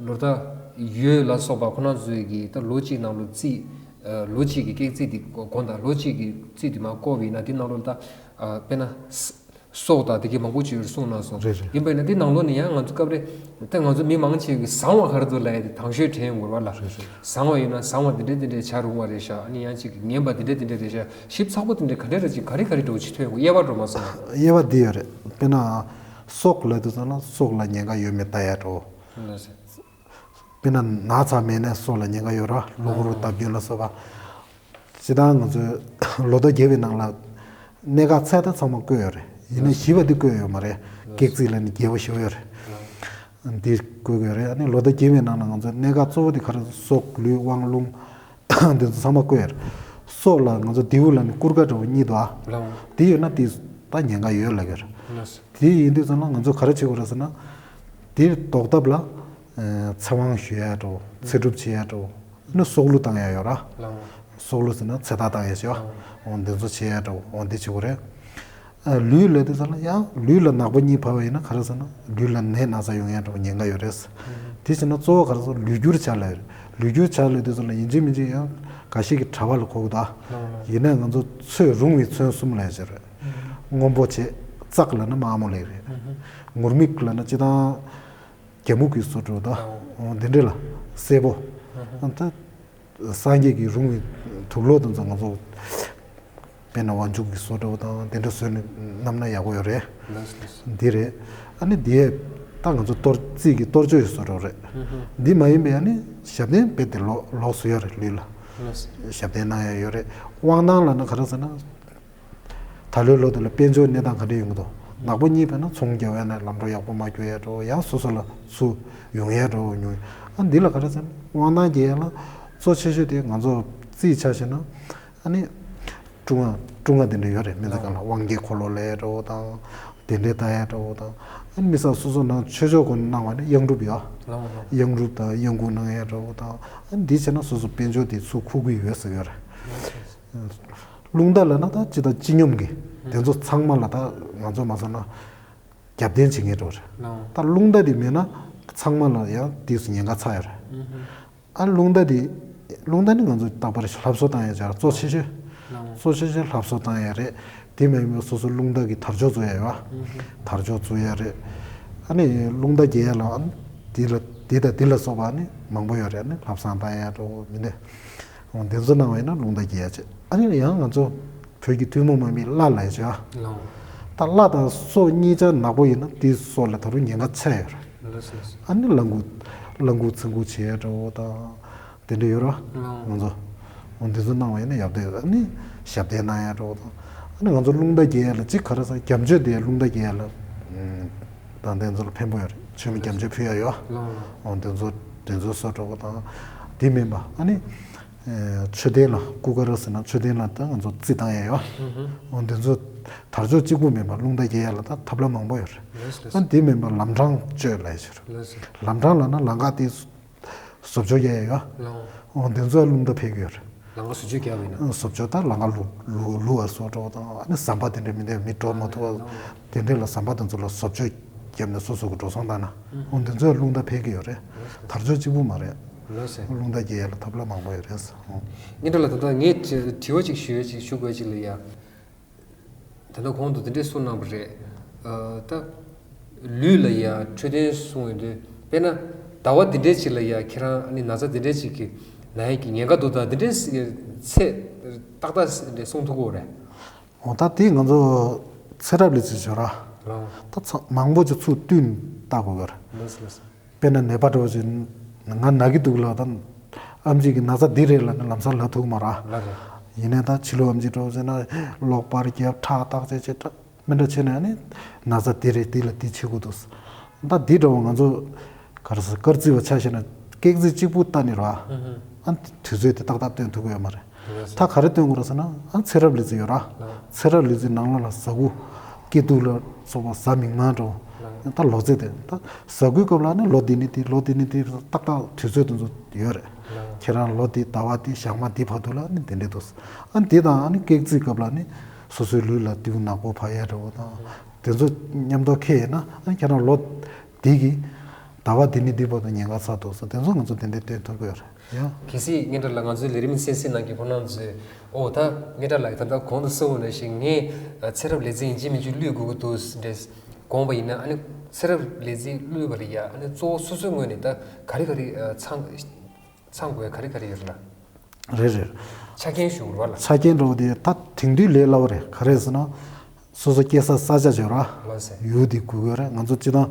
ལོ་ཟླ་ཡོས་ལ་སོགས་པ་ཁོ་ན་ཚོས་ཀྱི་ད་ལོ་གཅིག་ནང་ལོ་རྩིས། ཨ། ལོ་གཅིག་གི་ཀེག་རྩིས་དེ་དགོངས་དག་ལོ་གཅིག་གི་རྩིས་དེ་མར་བསྐོར་བ་ཡིན་ན་དེ་ནང་ལོ་ད། ཨ། དཔེར་ན། ས་སྲོག་དང་དེ་གའི་མང་པོ་ཅིག་ཡོད་གསུངས་གནང་སོང་། རེད་རེད། ཡིན་པ་ཡིན་ན་དེ་ནང་ལོ་ནས་ཡང་ང་ཚོ་སྐབས་རེ་ད་ང་ཚོ་མི་མང་ཆེ་གིས་བཟང་བ་ག་རེ་འདུག་ལབ་ཡ་དེ་དང་ཤོས་དྲན་ཡོང་གི་རེད་བ་ལ། རེད་རེད། བཟང་བ་ཡིན་ན་བཟང་བ་དེ་འདྲ་དེ་འདྲ་ཆགས་རུང་བ་རེད་ཤག་ཨ་ནི་ཡང་ཅིག་ངན་པ་དེ་འདྲ་དེ་འདྲ་རེད་ཤག་ཞིབ་ཚགས་པོ་དེ་འདྲ་ག་འདྲ་རེད། ཅིག་ག་རེ་ག་རེ་འདྲ་བོ་ཅིག་ཐོན་ཡོང་གི། དབྱེ་བ་འདྲ་བོ་མ་སོང་ན། དབྱེ་བ་འདི་ཡོད་རེད། དཔེར་ན། སྲོག་ལབ་དུས་ཙམ་ལ་སྲོག་ལ་ཉེན་ཁ་ཡོད་མེད་ལྟ་ཡ་འདྲ་བོ། ལགས་སོ། དཔེར་ན་ན་ཚ་མེད་ན་སྲོག་ལ་ཉེན་ཁ་ཡོད་ར། གློ་བུར་བརྡབ་སྐྱོན་ལ་སོགས་པ། སྤྱིར་བཏང་ང་ཚོའི་ལོ་ཟླ་བརྒྱད་པའི་ནང་ལ་གནད་འགག་ཚད་ལྡན་ཚང་མ་བཀོད་ཡོད་རེད། ཡིན་ནའི་ཞིབ་པ་འདི་བཀོད་ཡོད་མ་རེད། ཀེག་རྩིས་ལ་ནི་རྒྱས་པོ་ཞེ་པོ་ཡོད་རེད། འདི་བཀོད་དགོས་རེད། ཨ་ནི་ལོ་ཟླ་བརྒྱད་པའི་ནང་ལ་ང་ཚོ་གནད་འགག་གཙོ་བོ་དེ་ག་རེ། སྲོག་ལུས་དབང་རླུང་འདི་ཚོ་ཚང་མ་བཀོད་ཡོད་རེད། སྲོག་ལ་ང་ཚོ་རྡེའུ་ལ་ནི་སྐུར་ཀ་འདྲ་བོ་གཉིས་འདུག་ཨ། ལགས། དེ་ཡོད་ན་དེ་ད་ཉེན་ཁ་ཡོད་ལབ་ཀྱི་རེད། དེ་ཡིན་དུས་ཙམ་ལ་ང་ཚོ་ག་རེ་བྱེད་དགོས་རེད་ཟེར་ན། དེ་ཟློག་ཐབས་ལ། ཨ། ཚེ་དབང་ཞུ་ཡ་འདྲ་བོ། ཚེ་སྒྲུབ་བྱེད་ཡ་འདྲ་བོ། ཨ་ནི་སྲོག་བླུ་བཏང་ཡ་ཡོད་ར། ལགས། སྲོག་བླུ་ཟེར་ན་ཚེ་ཐར་བཏང་ཡ་ཞིག་ཡོད། འོ་འདི་ཚོ་བྱེད་ཡ་འདྲ་བོ། འོ་འདི་བྱེད་དགོས་རེད། ཨ། ལུས་ལབ་དུས་ཙམ་ལ་ཡང་ལུས་ལ་ནག་པོ་གཉིས་བབས་པ་ཡིན་ན་ག་རེ་ཟེར་ན་ལུས་ལ་ནད་ན་ཚ་ཡོང་ཡ་འདྲ་བོ་ཉེན་ཁ་ཡོད་རེད། དེ་བྱས་ན་གཙོ་བོ་ག་རེ་ཟེར། ལུས་འགྱུར་བྱ་ལབ་ཡོད་རེད། ལུས་འགྱུར་བྱ་ལབ་དུས་ཙམ་ལ་ཡིན་གཅིག་མིན་གཅིག་ཡང་འགའ་ཞིག་གིས་གྲྭ་པ་ལ་གོ་གི་འདུག་ཨ། ཡིན་ན་ང་ཚོ་ཚོས་རུང་བའི་ཚོན་གསུམ་ལབ་ཡ་ཅིག་རེད། སྔོན་པོ་བྱས། ཙག་ལབ་ན་དམར་མོ་ལབ་ཡ་རེད། ངུར་སྨྲིག་ལབ་ན་སྤྱིར་བཏང་རྒྱ་སྨུག་གི་བཟོ་འདྲ་བོ་དང་། འོ་འདི་འདྲ་ལ་སེར་པོ། ཨ། ད་སངས་རྒྱས་ཀྱི་རུང་བའི་དུག་ལོག་དེ་ཚོ་ང་ཚོ་དཔེར་ན་དབང་ཕྱུག་གི་བཟོ་འདྲ་བོ་དང་དེ་འདྲ་བཟོས་ནས་བསྣམས་ན་ཡག་པོ་ཡོད་རེད། ལགས་སོ། འདི་རེད། ཨ་ནི་འདི་ད་ང་ཚོ་གཏོར་རྩིས་ཀྱི་གཏོར་ཆོག་གི་བཟོ་འདྲ་བོ་རེད། འདི་མ་ཡིན་པའི་ཨ་ནི་ཞབས་བརྟན་རྦད་དེ་ལོག་ལོགས་སུ་ཡོད་རེད་ལུས་ལ། ལགས་སོ། ཞབས་བརྟན་གནང་ཡ་ཡོད་རེད། དབང་ཐང་ལབ་ན་ག་རེ་ཟེར་ན། ད་ལོའི་ལོ་འདི་ལ་དཔལ་འབྱོར་གནས་སྟངས་ག་འདྲ་ཡོང་གི་འདུག་ནག་པོ་གཉིས་བྱས་ན་ཚོང་རྒྱག་ཡ་ན་ལམ་འགྲོ་ཡག་པོ་མ་རྒྱུག་ཡ་འདྲ་བོ། ཡང་སོ་སོ་ལ་ཚུར་ཡོང་ཡ་འདྲ་བོ་ཉུང་། ཨ་འདི་ལ་ག་རེ་ཟེར་ན་དབང་ཐང་རྒྱས་ཡ་ལ་གཙོ་ཆེ་ཤོས་དེ་ང་ཚོ་རྩིས་ཆ་བཞག་ན། ཨ་ནི་ཀྲུང་ཨ་ཀྲུང་ཨ་དེ་འདྲ་ཡོད་རེད། སྨན་རྩིས་ཁང་ལ་དབང་རྒྱལ་འཁོར་ལོ་ལབ་ཡ་འདྲ་བོ་དང་། དེ་འདྲའི་ལྟ་ཡ་འདྲ་བོ་དང་། ཨ་ནི་མི་ས་སོ་སོ་ནང་ཆོས་ཕྱོགས་སྒོ་ནས་གནང་བ་ནི་གཡང་སྒྲུབ་ཡོད། གཡང་སྒྲུབ་དང་གཡང་འགུགས་གནང་ཡ་འདྲ་བོ་དང་། ཨ་ནི་འདི་བྱས་ན་སོ་སོ་དཔལ་འབྱོར་དེ་ཚུར་འཁོར་གྱི་ཡོད་ཟེར་ཡོད་རེད། རླུང་རྟ་ལབ་ན་ད་ཅི་ད་སྤྱི་སྙོམས་ཀྱི་དེ་ཚོ་ཚང་མ་ལ་ད་ང་ཚོ་མ་སོང་ན་རྒྱབ་རྟེན་བྱེད་མཁན་འདྲ་བོ་རེད། ད་རླུང་རྟ་དེ་མེད་ན་ཚང་མ་ལ་ཡང་དེ་ཚོ་ཉེན་ཁ་ཚ་ཡོད་རེད། ཨ་རླུང་རྟ་དེ། རླུང་རྟ་ནི་ང་ཚོ་རྟག་པར་ལྷ་བཟོ་བཏང་ཡ་ཅིག་གཙོ་ཆེ་ཤོས། གཙོ་ཆེ་ཤོས་ལྷ་བཟོ་བཏང་ཡ་རེད། དེ་མིན་པའི་སོ་སོ་རླུང་རྟ་གི་དར་ལྕོག་བཟོ་ཡ་ཡོད། དར་ལྕོག་བཟོ་ཡ་རེད། ཨ་ནི་རླུང་རྟ་རྒྱས་ཡ་ལ་ཨ་ནི་དེ་ལ་དེ་དང་དེ་ལ་སོགས་པ་ཨ་ནི་མང་པོ་ཡོད་རེད། ཨ་ནི་ལྷ་བསང་བཏང་ཡ་འགྲོ་མི་འདུག་འོ་འདི་ཚོ་གནང་བ་ཡིན་ན་རླུང་རྟ་རྒྱས་ཡ་ཅིག་ཨ་ནི་ཡང་ང་ཚོ་བོད་ཀྱི་ཐུན་མོང་མ་ཡིན་པའི་བླ་ལ་ཡ་ཅིག་ཨ། ལའོ། ད་བླ་དང་སྲོག་གཉིས་ཆ་ནག་པོ་ཡིན་ན་དེའི་སྲོག་ལ་ད་རུང་ཉེན་ཁ་ཆེ་ཡོད་རེད། ལགས་སོ་ལགས་སོ། ཨ་ནི་བླ་འགུག་བླ་འགུག་ཚེ་འགུག་བྱེད་ཡ་འདྲ་བོ་དང་། དེ་འདྲ་ཡོད་ར། ང་ཚོ། འོ་འདི་ཚོ་གནང་བ་ཡིན་ན་ཡག་བསྡད་ཡོད། ཨ་ནི་ཞབས་བརྟན་གནང་ཡ་འདྲ་བོ་དང་། ཨ་ནི་ང་ཚོ་རླུང་རྟ་རྒྱས་ཡ་ལ་གཅིག་ག་རེ་ཟེར་རྒྱ་མཆོད་དེ་རླུང་རྟ་རྒྱས་ཡ་ལ། དང་དེ་ཚོ་ལ་ཕན་པོ་ཡོད་རེད། མཆོད་མེ་རྒྱ་མཆོད་ཕུལ་ཡ་ཡོད། འོ་འདི་ཚོ་དེ་ཚོ་བཟོ་འདྲ་བོ་དང་། དེ་མིན་པ་ཨ་ནི། མཆོད་རྟེན་ལ་སྐུ་དཀར་ཟེར་ན་མཆོད་རྟེན་ལ་ད་ང་ཚོ་རྩི་བཏང་ཡ་ཡོད། འོ་འདི་ཚོ་དར་ལྕོག་གཅིག་པུ་མིན་པ་རླུང་རྟ་རྒྱས་ཡ་ལ་ད་ཐབས་ལམ་མང་པོ་ཡོད་རེད། ཨ་ནི་དེ་མིན་པ་ལམ་འཕྲང་གཅོད་ལ་ཡ་ཞིག་རེད། ལམ་འཕྲང་ལ་ན་ལམ་ཁ་དེ། བཟོ་བཅོས་རྒྱག་ཡ་ཡོད། ལའོ། འོ་འདི་ཚོ་རླུང་རྟ་ཕེབས་ཀྱི་ཡོད་རེད། ལམ་ཁ་བཟོ་བཅོས་རྒྱག་པ་ཡིན་ན། བཟོ་བཅོས་དང་ལམ་ཁ་ལུག་ལུག་ལུག་བ་བཟོ་འདྲ་བོ་དང་ཨ་ནི་ཟམ་པ་དེ་འདྲ་མི་འདྲ་མི་འགྲོ་མ་ཐུབ་པ། དེ་འདྲ་ལ་ཟམ་པ་དེ་ཚོ་ལ་བཟོ་བཅོས་བརྒྱབ་ནས་སོ་སོ་གི་འགྲོ་སོང་བཏང་ན། འོ་འདི་ཚོ་རླུང་རྟ་ཕེབས་ཀྱི་ཡོད་རེད། དར་ལྕོག་གཅིག་པུ་མ་རེད། ལགས་སོ། རླུང་རྟ་རྒྱས་ཡ་ལ་ཐབས་ལམ་མང་པོ་ཡོད་རེད། སྙན་གྲགས་ལགས། ད་ལྟ་ངས་དྲི་དྲི་བ་ཅིག་ཞུ་ཡ་ཅིག་ཞུ་དགོས་ཅིག་ལ་ཡ། ད་ལྟ་གོང་དུ་འདི་འདྲས་གསུངས་གནང་བ་རེད། ཨ་ད། ལུས་ལ་ཡ་འཕྲོད་བསྟེན་གསུངས་ཡོང་དུས་དཔེར་ན། ཟླ་བ་འདི་འདྲས་ཅིག་ལ་ཡ་ཁྱེད་རང་ཨ་ནི་ན་ཚ་འདི་འདྲས་ཅིག་གི་ན་ཡ་གི་ཉེན་ཁ་འདུག་ད་འདི་འདྲས་ཚད་ཏག་ཏག་འདྲས་གསུང་ཐུབ་ཀྱི་ཡོད་རེད། འོ་ད་དེ་ང་ཚོ་ཚེ་རབས་ལས་ཚུལ་བྱོས་ར། ད་ཚ་མང་པོ་ཅིག་ཚུར་བསྟུན་བལྟ་དགོས་ཀྱི་རེད། ལགས་སོ་ལགས་སོ། དཔེར་ན་ནད་པ་འདྲ་བོ་ཞིག་ང་ན་གི་འདུག་ལབ་དང་། ཨེམ་ཆི་གི་ན་ཚ་འདི་རེད་ལབ་ནས་ལམ་སང་ལབ་ཐུབ་མ་རེད། ལགས་རེད། ཡིན་ནའི་ད་ཕྱི་ལོགས་ཨེམ་ཆི་འདྲ་བོ་ཟེར་ན་གློག་པར་རྒྱབ་ཁྲག་བརྟག་དཔྱད་བྱེད་ཁྲག་མི་འདྲ་བྱས་ནས་ཨ་ནི་ན་ཚ་འདི་རེད་འདི་ལ་འདི་བྱེད་དགོས་འདུག་ད་འདི་འདྲ་བོ་ང་ཚོ་ག་རེ་ཟེར་སྐར་རྩིས་པ་ཆ་བཞག་ན་སྐེག་རྩིས་གཅིག་པུ་བལྟས་ནས་རེད་བ། ཨ་དུས་ཚོད་དེ་ཏག་ཏག་སྟོན་ཐུབ་ཀྱི་ཡོད་མ་རེད། ད་ག་རེ་སྟོན་དགོས་རེད་ཟེར་ན་ཨ་ཚེ་རབས་ལས་རྩིས་ཡོད་ར། ཚེ་རབས་ལས་རྩིས་ནང་ལོགས་ལ་ཟ་ཁུ། སྐྱིད་སྡུག་ལ་སོགས་པ་ཟ་མིག་དམར་འགྲོ། ད་ལོ་ཚད་དེ་ད་ཟ་ཁུའི་སྐབས་ལ་ནི་ལོ་འདི་ནི་འདི་ལོ་འདི་ནི་འདི་ཏག་ཏག་དུས་ཚོད་དེ་ཚོ་ཡོད་རེད། ཁྱེད་རང་ལོ་འདི་ཟླ་བ་འདི་ཞག་མ་འདི་བར་དུ་ལ་ནི་འདི་འདྲས་འདུག་ཨ་འདི་དང་ཨ་ནི་སྐེག་རྩིས་སྐབས་ལ་ནི་སོ་སོའི་ལུས་ལ་རྡེའུ་ནག་པོ་བབས་ཡ་འདྲ་བོ་དང་དེ་ཚོ་མཉམ་དུ་འཁེལ་ཡིན་ན་ཨ་ཁྱེད་རང་ལོ་འདི་གི་ཟླ་བ་འདི་ནི་འདི་བར་དུ་ཉེན་ཁ་ཚ་འདུག་ཟེར་དེ་ཚོ་ང་ཚོ་དེ་འདྲས་སྟོན་ཐུབ་ཀྱི་ཡོད་རེད། ཡང་། གལ་སྲིད་སྙན་གྲགས་ལགས་ང་ཚོའི་ལས་རིམ་གསན་གཟིགས་གནང་མཁན་ཁོང་རྣམ་ཚོས་ཨོ་ད་སྙན་གྲགས་ལགས་ད་ལྟ་གོང་དུ་གསུངས་པ་ནང་བཞིན་ངས་ཚེ་རབས་ལས་རྩིས་ཡིན་གཅིག་མིན་གཅིག་བླུག་དགོས་ཀྱི་འདུག་ཟེར་དགོངས་པ་ཡིན་ན་ཨ་ནི་ཚེ་རབས་ལས་རྩིས་བླུག་པ་ལ་ཡ་ཨ་ནི་གཙོ་བོ་སོ་སོའི་ངོས་ནས་ད་ག་རེ་ག་རེ་ཚང་ཚང་དགོས་ག་རེ་ག་རེ་ཡོད་རེད་ལ། རེད་རེད། ཆ་རྐྱེན་ཞུ་དགོས་རེད་བ་ལ། ཆ་རྐྱེན་འདྲ་བོ་དེ་ད་དེང་དུས་ལས་སླ་བོ་རེད། ག་རེ་ཟེར་ན། སོ་སོ་སྐྱེས་ས་ས་ཆ་བྱོས་ར། ལགས་སེ། ཡུལ་དེ་དགོས་ཀྱི་རེད། ང་ཚོ་སྤྱིར་བཏང་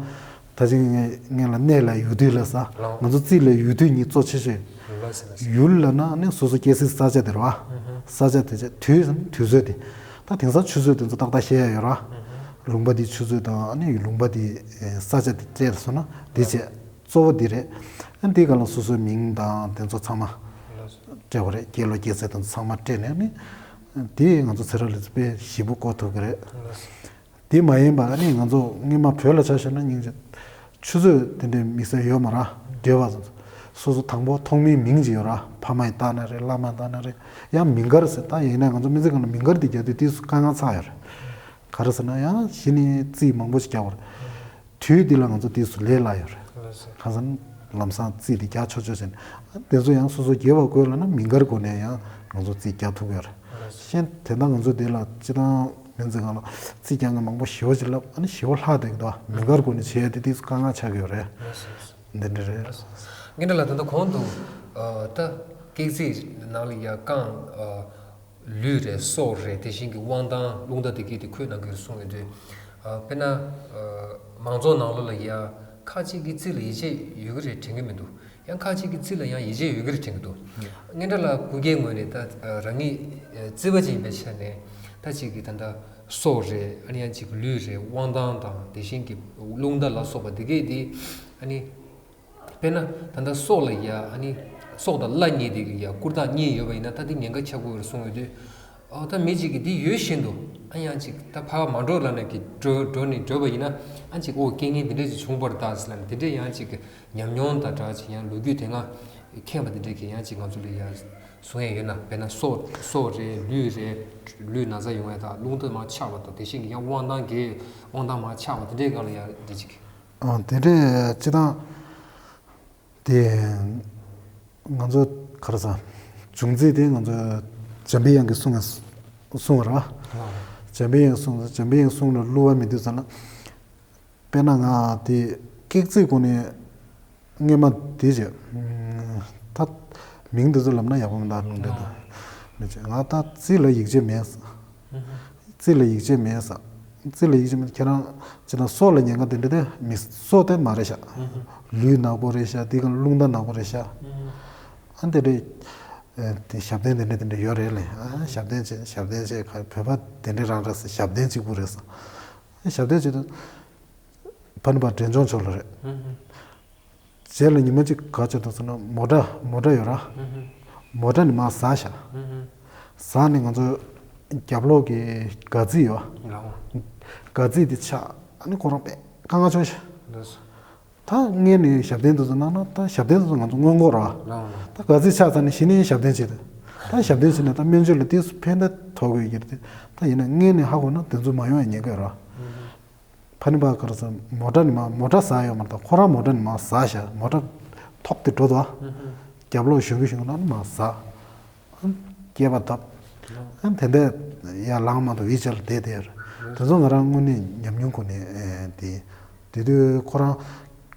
ད་ཅིག་ངས་ངས་ལ་གནས་ལ་ཡུལ་དུས་ལ་ས། ལགས། ང་ཚོ་རྩིས་ལ་ཡུལ་དུས་གཉིས་གཙོ་ཆེ་ཤོས། ལགས་སེ་ལགས་སེ། ཡུལ་ལ་ན་ནི་སོ་སོ་སྐྱེས་སའི་ས་ཆ་དེ་རེད་བ། ཨུ་ཧུ། ས་ཆ་དེ་ཆ་དུས་དུས་ཚོད་དེ། ད་དེང་སང་ཆུ་ཚོད་དེ་ཚོ་ཏག་ཏག་ཤེས་ཡ་ཡོད་ར། ཨུ་ཧུ། ལུང་པ་དེའི་ཆུ་ཚོད་དང་ཨ་ནི་ལུང་པ་དེའི་ས་ཆ་དེ་སྤྲད་སོང་ན་དེ་བྱས། གཙོ་བོ་འདི་རེད། ཨ་འདི་ག་ལ་སོ་སོའི་མིང་དང་དེ་ཚོ་ཚང་མ་སྤྲད་པ་རེད། སྐྱེས་ལོ་སྐྱེས་ཚེས་དང་ཚང་མ་སྤྲད་ནས་ནི་དེ་ང་ཚོ་ཚེ་རབས་ལས་དཔེ་ཞིབ་པོ་བཀོད་ཐུབ་ཀྱི་རེད། དེ་མ་ཡིན་པ་ཨ་ནི་ང་ཚོ་སྔོན་མ་བོད་ལ་ཆ་བཞག་ན་སྙིང་རྗེ་ཆུ་ཚོད་དེ་འདྲའི་དམིགས་བསལ་ཡོད་མ་རེད། སྡེ་བ་སོ་སོ་དང་པོ་ཐོག་མའི་མིང་ཅིག་ཡོད་ར། ཕ་མ་ཡི་བཏགས་ན་རེད། བླ་མ་ཡི་བཏགས་ན་རེད། ཡང་མིང་གར་ཟེར་ད་ཡིན་ན་ང་ཚོ་སྨན་རྩིས་ཁང་ལ་མིང་གར་དེ་རྒྱག་དུས་དེ་སུ་དཀའ་ངལ་ཚ་ཡོད་རེད། ག་རེ་ཟེར་ན་ཡང་གཞི་ནས་རྩིས་མང་པོ་ཞིག་རྒྱག་པ་རེད། དུས་འདི་ལ་ང་ཚོ་དུས་སུ་ལས་སླ་ཡོད་རེད། ལགས་སོ། ཁ་སང་ལམ་སང་རྩིས་དེ་རྒྱག་ཆོག་ཆོག་བྱས་ནས་དེ་ཚོ་ཡང་སོ་སོ་དགེ་བ་དགོས་ལ་ན་མིང་གར་སྒོ་ནས་ཡང་ང་ཚོ་རྩིས་རྒྱག་ཐུབ་ཀྱི་ཡོད་རེད། ལགས་སོ། གཞན་དེ་འདྲ་ང་ཚོ་འདི་ལ་སྤྱི་བཏང་སྨན་རྩིས་ཁང་ལ་རྩིས་རྒྱག་མཁན་མང་པོ་ཞེ་པོ་ཅིག་ལབ་ཨ་ནི་ཞེ་པོ་ལྷག་བསྡད་ཀྱི་འདུག་མིང་གར་སྒོ་ནས་བྱས་ཏེ་དུས་སུ་དཀའ་ངལ་ཆགས་ཀྱི་ཡོད་རེད། ལགས་སོ། འདི་འདྲ་རེད། ལགས་སོ། ངས་འདྲ་ལ་ད་ལྟ་གོང་དུ་ད་སྐེག་རྩིས་ནང་ལ་ཡ་རྐང་། ལུས་རེད། སྲོག་རེད། དེ་བཞིན་གྱི་དབང་ཐང་། རླུང་རྟ་དེ་གས་དེ་ཁོས་གནང་གི་རེད་གསུངས་ཡོད་དུས། ཨ་དཔེར་ན། ཨ་མང་ཚོགས་ནང་ལོགས་ལ་ཡ་ཁ་ཅིག་གིས་རྩིས་ལ་ཡིད་ཆེས་ཡོད་ཀྱི་རེད་དྲན་གྱི་མི་འདུག་ཡང་ཁ་ཅིག་གིས་རྩིས་ལ་ཡང་ཡིད་ཆེས་ཡོད་ཀྱི་རེད་དྲན་གྱི་འདུག་སྙན་གྲགས་ལགས་སྐུ་སྒེར་ངོས་ནས་ད་ཨ་རང་ཉིད་ཨ་རྩིས་པ་ཅིག་ཡིན་པའི་ཆ་ནས་ད་ཅིག་གི་ད་ལྟ་སྲོག་རེད། ཨ་ནི་ཡང་ཅིག་ལུས་རེད། དབང་ཐང་དང་དེ་བཞིན་གྱི་རླུང་རྟ་ལ་སོགས་པ་དེ་གས་དེ་ཨ་ནི། དཔེར་ན་ད་ལྟ་སྲོག་ལ་ཡ་ཨ་ནི་སྲོག་དང་བླ་གཉིས་དེ་གི་ཡ་བཀུར་རྟགས་གཉིས་ཡོད་པ་ཡིན་ན་ད་དེ་ཉེན་ཁ་ཆགས་ཀྱི་ཡོད་རེད་གསུངས་ཡོད་དུས། ཨོ་ད་མི་གཅིག་གིས་འདི་ཡོད་བཞིན་དུ་ཨ་ཡང་ཅིག་ད་ཕར་མ་འགྲོ་ལབ་ནས་ཀྱི་འགྲོ་འགྲོ་ནས་འགྲོ་བ་ཡིན་ན་ཨ་ཅིག་ཨོ་རྐྱེན་ངན་འདི་འདྲས་ཅིག་བྱུང་བ་རེད་ད་ཟེར་ལབ་ནས་དེ་འདྲས་ཡང་ཅིག་ཉམས་མྱོང་དང་འདྲ་ཅིག་ཡང་ལོ་རྒྱུས་དེ་སྔ་མཁྱེན་པ་དེ་འདྲས་ཀྱི་ཡང་ཅིག་ང་ཚོ་ལ་ཡ་གསུང་ཡས་ཡོད་ན་དཔེར་ན་སྲོག་སྲོག་རེད། ལུས་རེད། ལུས་ན་ཚ་ཡོང་ཡ་དང་རླུང་རྟ་མར་ཆག་པ་དང་དེ་བཞིན་གྱི་ཡང་དབང་ཐང་གི་དབང་ཐང་མར་ཆག་པ་དེ་འདྲས་སྒང་ལ་ཡ་འདི་ཅིག་ཨ་དེ་འདྲས་སྤྱི་བཏང་དེ་ ང་ཚོ་ག་རེ་ཟ། བྱུང་རྩིས་དེ་ང་ཚོ་འཇམ་པའི་དབྱངས་ཀྱིས་གསུངས་གསུངས་པ་རེད་བ། འཇམ་པའི་དབྱངས་གསུངས། འཇམ་པའི་དབྱངས་གསུངས་ལ་བསླུ་བ་མི་འདུག་ཟེར་ན། དཔེར་ན་ང་དེ་ཀེག་རྩིས་སྒོ་ནས་སྔས་མ་དེ་བྱས། ད་མིང་འདི་ཚོ་ལབ་ན་ཡག་པོ་མི་འདུག་ལུང་འདྲེན་དང་། མི་བྱེད། ང་ད་རྩིས་ལ་ཡིད་ཆེས་མེད། རྩིས་ལ་ཡིད་ཆེས་མེད་ཟེར། རྩིས་ལ་ཡིད་ཆེས་མེད། ཁྱེད་རང་ཅི་ན་སྲོག་ལ་ཉེན་ཁ་དེ་འདྲ་དེ་མི་སྲོག་དེ་མ་རེད་ཤག་ལུས་ནག་པོ་རེད་ཤག་དེ་ག་རླུང་རྟ་ནག་པོ་རེད་ཤག་ཨ་འདི་འདྲའི་དེ་ཞབས་བརྟན་དེ་འདྲ་དེ་འདྲ་ཡོད་རེད་ལེ། ཨ་ཞབས་བརྟན་བྱེད། ཞབས་བརྟན་བྱེད། ག་བོད་པ་དེ་འདྲ་རང་རེད་ཟེར། ཞབས་བརྟན་གཅིག་པུ་རེད་ཟེར། ཞབས་བརྟན་བྱེད་དུས་ཕ་ནུ་བ་འབྲས་ལྗོངས་ཕྱོགས་ལ་རེད། རྗེས་ལ་ཉི་མ་གཅིག་ག་བྱེད་འདུག་ཟེར་ན་མོ་ཊ་མོ་ཊ་ཡོད་ར། མོ་ཊ་ནི་མར་ཟག་ཤག་ཟག་ནས་ང་ཚོ་རྒྱབ་ལོགས་ཀྱི་སྒ་རྩིས་ཡོད། སྒ་རྩིས་དེ་ཆག་ཨ་ནི་ཁོ་རང་དཔེ་དཀའ་ངལ་བྱུང་ཤག་ད་སྔས་ནས་ཞབས་བརྟན་དུ་ཚོ་གནང་ན་ད་ཞབས་བརྟན་དུ་ཚོ་ང་ཚོ་སྔོན་འགོག་ར། ད་སྒ་རྩིས་ཆག་ཚར་ནས་གཞི་ནས་ཞབས་བརྟན་བྱེད་དུ། ད་ཞབས་བརྟན་བྱེད་ནས་ད་སྨན་བཅོས་ལ་དེ་ཕན་བདེ་ཐོགས་དགོས་ཀྱི་རེད། ད་ཡིན་ན་སྔས་ནས་ཧ་གོ་ན་དེ་ཚོ་མ་ཡོང་ཡ་ཉེན་ཁ་ཡོད་ར། ཕ་ནི་བ་ག་རེ་ཟ། མོ་ཊ་ནི་མ་མོ་ཊ་ཟག་ཡོད་མ་རེད། ད་ཁོ་རང་མོ་ཊ་ནི་མ་ཟག་ཤག་མོ་ཊ་ཐོབ་སྟེ་འགྲོ་དོ། རྒྱབ་ལོགས་ཞོན་གི་ཞོན་གི་ན་ནི་མ་ཟག་སྐྱེས་པ་བཏབ། ཨ་དེ་འདྲས་ཡར་ལངས་མ་ཐུབ་ཝིལ་ཅེར་ལ་བསྡད་བསྡད་ཡོད་རེད། དེ་ཚོ་ང་རང་དངོས་གནས་ཉམས་མྱོང་སྒོ་ནས་དེ། དེ་དུས་ཁོ་རང་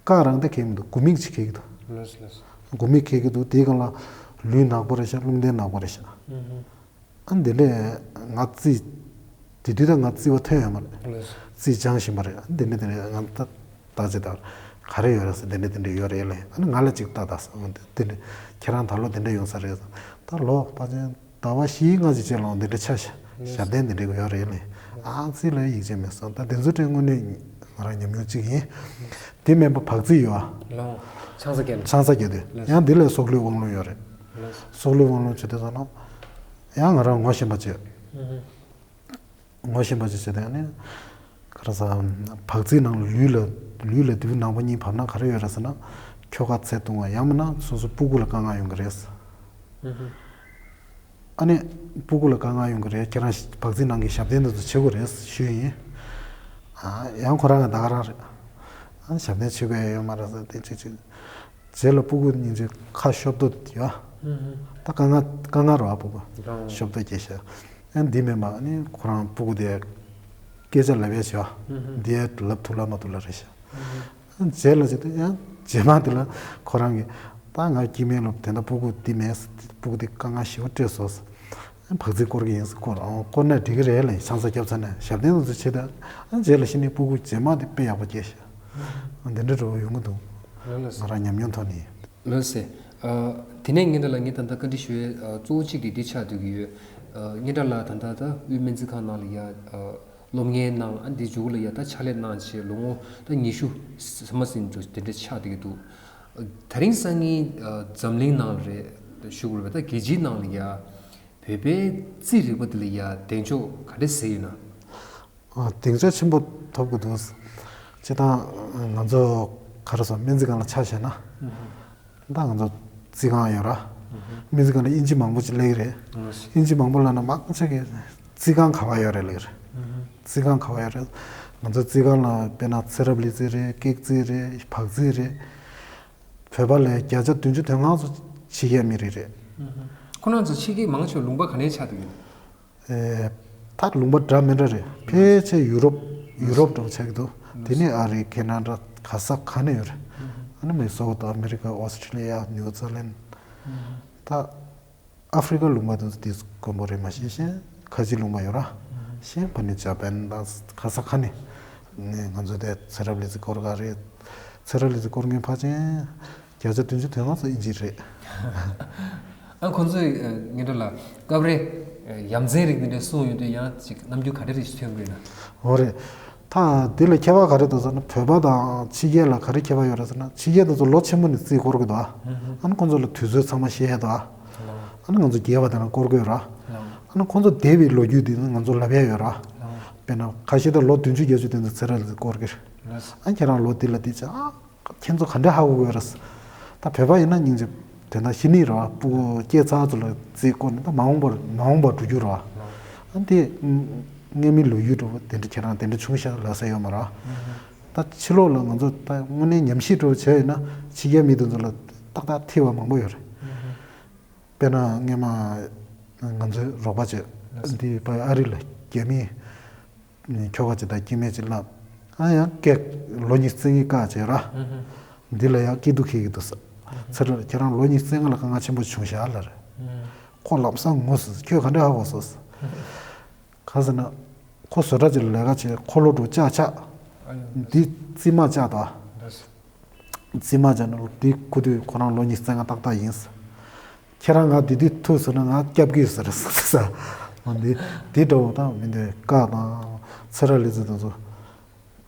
བཀག་རང་བསྡད་མཁན་མི་འདུག་དགུ་མིག་ཅིག་འཁྱེར་གི་འདུག་ལགས་སོ། ལགས་སོ། དགུ་མིག་འཁྱེར་གི་འདུག་དེའི་སྒང་ལ་ལུས་ནག་པོ་རེད་ཤག་རླུང་རྟ་ནག་པོ་རེད་ཤག་ཨ་འདི་འདྲས་ང་རྩིས། དེ་དུས་ད་ང་རྩིས་པ་ཐོན་ཡོད་མ་རེད། ལགས་སོ། རྩིས་སྦྱང་བཞིན་པ་རེད། ཨ་འདི་འདྲས་དེ་འདྲས་ང་ད་ད་ཅི་ད་ག་རེ་ཡོད་རེད་ཟེར། འདི་འདྲས་དེ་འདྲས་ཡོད་རེད་ལབ། ཨ་ནི་ང་ལ་ཅིག་ལྟ་ད་ཟེར། འོ་འདི་འདི་འདྲས་ཁྱེད་རང་ད་ལོ་འདི་འདྲས་ཡོང་ས་རེད་ཟེར། ད་ལོ་ཕལ་ཆེར་ཟླ་བ་བཞི་ལྔ་ཅིག་རྗེས་ལ་འོ་འདི་འདྲས་ཆགས་ཤག་ཞབས་བརྟན་འདི་འདྲས་ཡོད་རེད་ལབ། ཨ་རྩིས་ལ་ཡིད་ཆེས་མེད་སོང་། ད་དེ་ཚོ་དྲན་དངོས་གནས་ང་རང་ཉམས་མྱོང་གཅིག་ཡིན། དེ་མིན་པ་བག་རྩིས་ཡོད་ཨ། ལོ། ཆང་ས་རྒྱག་ལ། ཆང་ས་རྒྱག་དུས་ལགས་སོ། ཡང་འདི་ལ་སྲོག་བླུའི་དབང་རླུང་ཡོད་རེད། ལགས་སོ། སྲོག་བླུའི་དབང་རླུང་བྱེད་དུས་ཙམ་ན། ཡང་ང་རང་ངོ་ཤེས་པ་བྱས། ངོ་ཤེས་པ་བྱས་བྱས་དུས་ནི། ག་རེ་ཟ། བག་རྩིས་ནང་ལུས་ལ་ལུས་ལ་དུག་ནག་པོ་གཉིས་བབས་ན་ག་རེ་ཡོད་རེད་ཟེར་ན། ཁྱོ་ག་ཚེ་ཐུང་བ་ཡང་མིན་ན་སོ་སོ་སྤུ་གུ་ལ་དཀའ་ངལ་ཡོང་གི་རེད། ཨ་ནི། སྤུ་གུ་ལ་དཀའ་ངལ་ཡོང་གི་རེད། ཁྱེད་རང་བག་རྩིས་ནང་གི་ཞབས་བརྟན་དེ་ཚོ་བྱེད་དགོས་རེད་ཞུས་ཡིན། ཨ་ཡང་ཁོ་རང་གི་ད་ག་རང་རེད། ཨ་ཞབས་བརྟན་བྱེད་དགོས་ཡ་ཡོད་མ་རེད་ཟེར་དེ་ཅིག་ཅིག་རྗེས་ལ་སྤུ་གུ་སྙིང་རྗེ་ཁ་ཤོབ་ཏོ་ཡོད། ད་དཀའ་ངལ་དཀའ་ངལ་རོ་ཨ་སྤུ་གུ་ཤོབ་ཏོ་སྐྱེས་ཤག་ཨ་འདི་མིན་པ་ཨ་ནི་ཁོ་རང་སྤུ་གུ་དེ་སྐད་ཆ་ལབ་ཡ་བྱེད་ཨ། འདི་ལབ་ཐུབ་ལ་མ་ཐུབ་ལ་རེད་ཤག་རྗེས་ལ་བྱེད་དུས་ཡང་རྗེས་མ་དེ་ལ་ཁོ་རང་གིས་ད་ང་སྐྱེ་དམན་ལོ་དེ་འདྲ་སྤུ་གུ་འདི་མེད། སྤུ་གུ་འདི་དཀའ་ངལ་ཞེ་པོ་སྤྲད་སོང་། བག་རྩིས་སྐོར་གྱི་ཡིན་སྐོར་ཨང་སྐོར་ན་འགྲིག་གི་རེད་ལ་ཆང་ས་བརྒྱབ་ཚར་ནས་ཞབས་བརྟན་དུ་ཚུར་བྱེད་ད་རྗེས་ལ་ཤི་ནས་སྤུ་གུ་རྗེས་མ་དེ་དཔེ་ཡག་པོ་སྐྱེས་ཤག་འདི་འདྲ་འགྲོ་བ་ཡོང་གི་འདུག་ལགས་སོ། ང་རང་ཉམས་མྱོང་ཐོག་ནས། ལགས་སོ། དེ་ནས་ངེད་འདྲ་ལ་ངས་ད་ལྟ་བཀའ་འདྲི་ཞུ་ཡས་གཙོ་བོ་གཅིག་དེ་འདི་ཆགས་བསྡད་ཀྱི་ཡོད། ངེད་འདྲ་ལ་ད་ལྟ་ད་དབུས་སྨན་རྩིས་ཁང་ནང་ལ་ཡ། སློབ་གཉེར་གནང་ཨ་འདི་མཇུག་ལ་ཡ་ད་ཕྱག་ལས་གནང་བྱས་ལོ་ངོ་ད་ཉི་ཤུ་ཟིན་མ་ཟིན་འགྲོ་དེ་འདྲ་ཆགས་བསྡད་ཀྱི་འདུག་དེ་རིང་སང་ཉིན་འཛམ་གླིང་ནང་ལ་རེད་ཞུ་དགོས་རེད་པ། ད་རྒྱལ་སྤྱིའི་ནང་ལ་ཡ་བོད་པའི་རྩིས་རིག་པ་འདི་ལ་ཡ་གདེང་འཇོག་ག་འདྲ་བཟོས་ཡོད་ན། གདེང་འཇོག་ཆེན་པོ་ཐོབ་དགོས་འདུག་སྤྱིར་བཏང་ང་ཚོ་ག་རེ་ཟེར་སྨན་རྩིས་ཁང་ལ་ཆ་བཞག་ན། ད་ང་ཚོ་རྩིས་ཁང་ཡོད་ར། སྨན་རྩིས་ཁང་ལ་དབྱིན་ཇི་མང་པོ་ཅིག་སླེབས་ཀྱི་རེད། དབྱིན་ཇི་མང་པོ་སླེབས་ན་མང་ཆེ་གིས་རྩིས་ཁང་ག་པར་ཡོད་རེད་ལབ་ཀྱི་རེད། རྩིས་ཁང་ག་པར་ཡོད་རེད། ང་ཚོ་རྩིས་ཁང་ལ་དཔེར་ན་ཚེ་རབས་ལུས་རྩལ་རེད། ཀེག་རྩིས་རེད། བག་རྩིས་རེད། བོད་པ་ལ་བརྒྱ་ཆ་བདུན་ཅུ་དོན་ལྔ་ཙམ་ཕྱི་རྒྱལ་མི་རིགས་རེད། ཁོ་རང་ཚོ་ཕྱི་རྒྱལ་མང་ཆེ་བ་ལུང་པ་ག་ནས་ཆགས་འདུག་ཡོད། ཨེ། ད་ལུང་པ་འདྲ་མི་འདྲ་རེད། ཕལ་ཆེར་ཡུ་རོབ་ཡུ་རོབ་འདྲ་པོ་ཆགས་ཀྱི་འདུག་དེ་ནས་ཨ་རི་ཁེ་ན་ཌ་ག་ས་ག་ནས་ཡོད་རེད། ཨ་ནི་མི་སོག་ཏུ་ཨ་མི་རི་ཀ་ཨོ་སི་ཁྲི་ལི་ཡ་ནིའུ་ཛི་ལན། ད་ཨ་ཧྥི་རི་ཀ་ལུང་པ་དེ་ཚོ་དེ་དཀོན་པོ་རེད། མ་གཞི་གཞན་ཁ་ཆེ་ལུང་པ་ཡོད་ར། གཞན་ཕ་ནི་ཇ་པན་དང་ག་ས་ག་ནས་ནས་ང་ཚོ་དེ་ཚེ་རབས་ལུས་རྩལ་སྐོར་ག་རེད། ཚེ་རབས་ལུས་རྩལ་སྐོར་མཁན་ཕལ་ཆེར་བརྒྱ་ཆ་བདུན་ཅུ་དོན་ལྔ་ཙམ་དབྱིན་ཇི་རེད། ཨ་ཁོང་ཚོས་ངེད་འདྲ་ལ་སྐབས་རེ་ཡ་མཚན་རིགས་འདི་འདྲ་གསུངས་ཡོང་དུས་ཡང་ཅིག་རྣམ་འགྱུར་ག་འདྲ་རེ་ཞིག་ཐོན་གི་ཡོད་ན། འོ་རེད། ད་འདི་ལ་ཁྱད་པར་ག་རེ་འདུག་ཟེར་ན་བོད་པ་དང་ཕྱི་རྒྱལ་ལ་ག་རེ་ཁྱད་པར་ཡོད་རེད་ཟེར་ན་ཕྱི་རྒྱལ་དེ་ཚོ་ལོ་ཆེན་མོ་ནས་རྩིས་སྐོར་གི་འདུག་ཨ། ཨ་ནི་ཁོང་ཚོ་ལ་དུས་ཚོད་ཚང་མ་ཤེས་ཡ་འདུག་ཨ། ཨ་ནི་ང་ཚོ་རྒས་པ་དེ་རང་སྐོར་གི་ཡོད་ར། ཨ་ནི་ཁོང་ཚོ་འདས་པའི་ལོ་རྒྱུས་དེ་ང་ཚོ་ལབ་ཡ་ཡོད་ར། དཔེར་ན་ཁ་ཤས་ད་ལོ་བདུན་ཅུ་བརྒྱད་ཅུ་དེ་ཚོ་ཚེ་རབས་ལུས་རྩལ་སྐོར་གི་རེད། ཨ་ཁྱེད་རང་ལོ་འདི་ལ་འདི་བྱ། ཨ་ཁྱེད་ཚོ་ག་འདྲ་ཧ་གོ་གི་ཡོད་རེད། ད་བོད་པ་ཡིན་ན་སྙིང་རྗེ། དེ་འདྲ་ཤི་ནི་རེད་བ། སྤུ་གུ་སྐྱེས་ཚར་ཚོ་ལ་རྩིས་སྐོར་ནས་ད་མ་འོངས་པར་མ་འོངས་པར་འགྲོ་རྒྱུ་རེད་བ། ཨ་འདི་སྔ་མའི་ལོ་རྒྱུས་འགྲོ་བ་དེ་འདྲ་ཁྱེད་རང་དེ་འདྲ་བྱུང་ཤག་ལབ་ས་ཡོད་མ་རེད་བ། ད་ཕྱི་ལོགས་ལ་ང་ཚོ་ད་དངོས་གནས་ཉམས་ཞིབ་འགྲོ་བྱས་ཡོད་ན་ཕྱི་རྒྱལ་མི་དེ་ཚོ་ལ་ཏག་ཏག་ཐིག་པ་མང་པོ་ཡོད་རེད། དཔེར་ན་སྔས་མ་ང་ཚོའི་རོགས་པ་ཅིག་འདི་ཕ་ཨ་རི་ལ་རྒྱ་མིའི་ཁྱོ་ག་ཅིག་དང་སྐྱེ་དམན་ཅིག་བསླབ། ཨ་ཡང་སྐད་ལོ་གཉིས་རྩེ་གཉིས་བཀག་བྱས་ར། འདི་ལ་ཡང་སྐྱིད་སྡུག་ཁེལ་གྱི་འདུག་ཟེར། ཚེ་རིང་ཁྱེད་རང་ལོ་གཉིས་རྩེ་ལྔ་ལ་དཀའ་ངལ་ཆེན་པོ་བྱུང་ཤག་ལབ་རེད། ཁོ་ལམ་སང་ངུ་སོང་། ཁྱོད་ག་འདྲས་ཧ་གོ་སོང་། ག་ཟེར་ན། ཁོ་བཟོ་གྲྭ་ཅིག་ལ་ལས་ཀ་བྱེད། ཁོ་སློབ་ཕྲུག་ལྕགས་ཆག་འདི་རྩིས་མ་ལྕགས་དང་། རྩིས་མ་ལྕགས་ན་འདི་ཁུ་དུས་ཁོ་རང་ལོ་གཉིས་རྩེ་ལྔ་ཏག་ཏག་ཡིན། ཁྱེད་རང་ང་དེ་དུས་ཐུག་སོང་ན་ང་སྐྱབས་ཀྱི་ཟེར་ཟེར། འདི་འདི་འདྲ་བོ་དང་མི་འདི་བཀག་དང་། ཚེ་རིང་ལི་ཙི་དེ་ཚོ།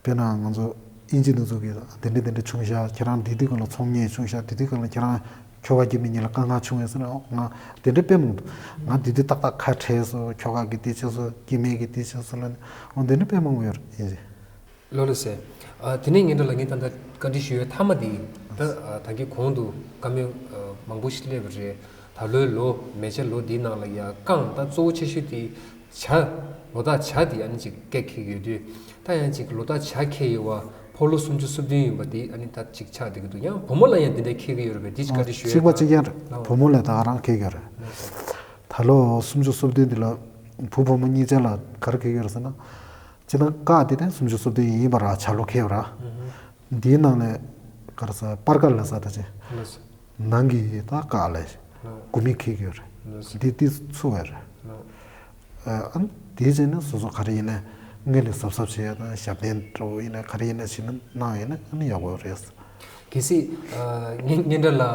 དཔེར་ན་ང་ཚོ་དབྱིན་ཇི་དེ་ཚོ་གིས་དེ་འདྲ་དེ་འདྲ་བྱུང་ཤག་ཁྱེད་རང་དེ་དུས་སྒང་ལ་ཚོང་ཉེས་བྱུང་ཤག་དེ་དུས་སྒང་ལ་ཁྱེད་རང་ཁྱོ་ག་སྐྱེ་དམན་གཉིས་ལ་དཀའ་ངལ་བྱུང་ཡོད་ཟེར་ན། ང་དེ་འདྲ་དཔེ་མང་འདུག་ང་དེ་དུས་ཏག་ཏག་ཁ་བྲལ་སོང་། ཁྱོ་ག་གིས་དེ་བྱས་སོང་། སྐྱེ་དམན་གྱིས་དེ་བྱས་སོང་ལབ་ནས། འོ་དེ་འདྲ་དཔེ་མང་པོ་ཡོད་རེད། དབྱིན་ཇི། ལགས་ལགས་སེ། ཨ། དེ་ནས་ངེད་འདྲ་ལ་ངས་ད་ལྟ་བཀའ་འདྲི་ཞུ་ཡའི་མཐའ་མ་དེ། ད་ཨ། ད་གིན་གོང་དུ་བཀའ་མོལ་ཨ། མང་པོ་ཞིག་སླེབས་པ་རེད། ད་ལོའི་ལོ་མེ་བྱ་ལོ་འདིའི་ནང་ལ་ཡ་རྐང་ད་གཙོ་བོ་ཆེ་ཤོས་དེ་བྱ། ལོ་རྟགས་བྱ་དེ་ཨ་ནི་ཅིག་སྐད་འཁེལ་གྱི་ཡོད་དུས། ད་ཡང་ཅིག་ལོ་རྟགས་བྱ་འཁེལ་ཡོད་པ་ཕོ་ལོ་སུམ་ཅུ་སོ་བདུན་ཡིན་པ་དེ་ཨ་ནི་ད་ཅིག་ཆགས་བསྡད་ཀྱི་འདུག་ཡང་བུ་མོ་ལ་ཡང་དེ་འདྲ་འཁེལ་གྱི་ཡོད་རེད་པས། དེ་ཅིག་བཀའ་འདྲི་ཞུ་ཡ། གཅིག་པ་གཅིག་རྐྱང་རེད། ལགས། བུ་མོ་ལ་ད་ག་རང་འཁེལ་གྱི་རེད། ད་ལོ་སུམ་ཅུ་སོ་བདུན་འདི་ལ་བུ་བུ་མོ་གཉིས་ཆ་ལ་ག་རེ་འཁེལ་གྱི་ཡོད་རེད་ཟེར་ན། སྤྱིར་བཏང་རྐང་དེ་དེ་སུམ་ཅུ་སོ་བདུན་ཡིན་པ་ར། བྱ་ལོ་འཁེལ་བ་ར། འདིའི་ནང་ནས་ག་རེ་ཟེར། སྤར་ཁ་ལ་ཟེར་ད་ཅི། ལགས་སོ། ནང་གི་ད་རྐང་ལ་ལགས། དགུ་མིག་འཁེལ་གྱི་ཡོད་རེད། ལགས་སོ། འདི་འདི་ཚུ་བས་རེད། ལགས། ཨ་ནི་དེའི་རྗེས་ནས་སོ་སོ་ག་རེ་ཡིན་ནའི་སྔོན་ལ་གཟབ་གཟབ་བྱེད་ཡ་དང་། ཞབས་བརྟན་འདྲ་བོ་ཡིན་ནའི་ག་རེ་ཡིན་ནའི་བྱས་ནས་གནང་ཡིན་ན་ཨ་ནི་ཡག་པོ་རེད། གལ་སྲིད་ཨ་ངེད་ངེད་འདྲ་ལ་ཨ་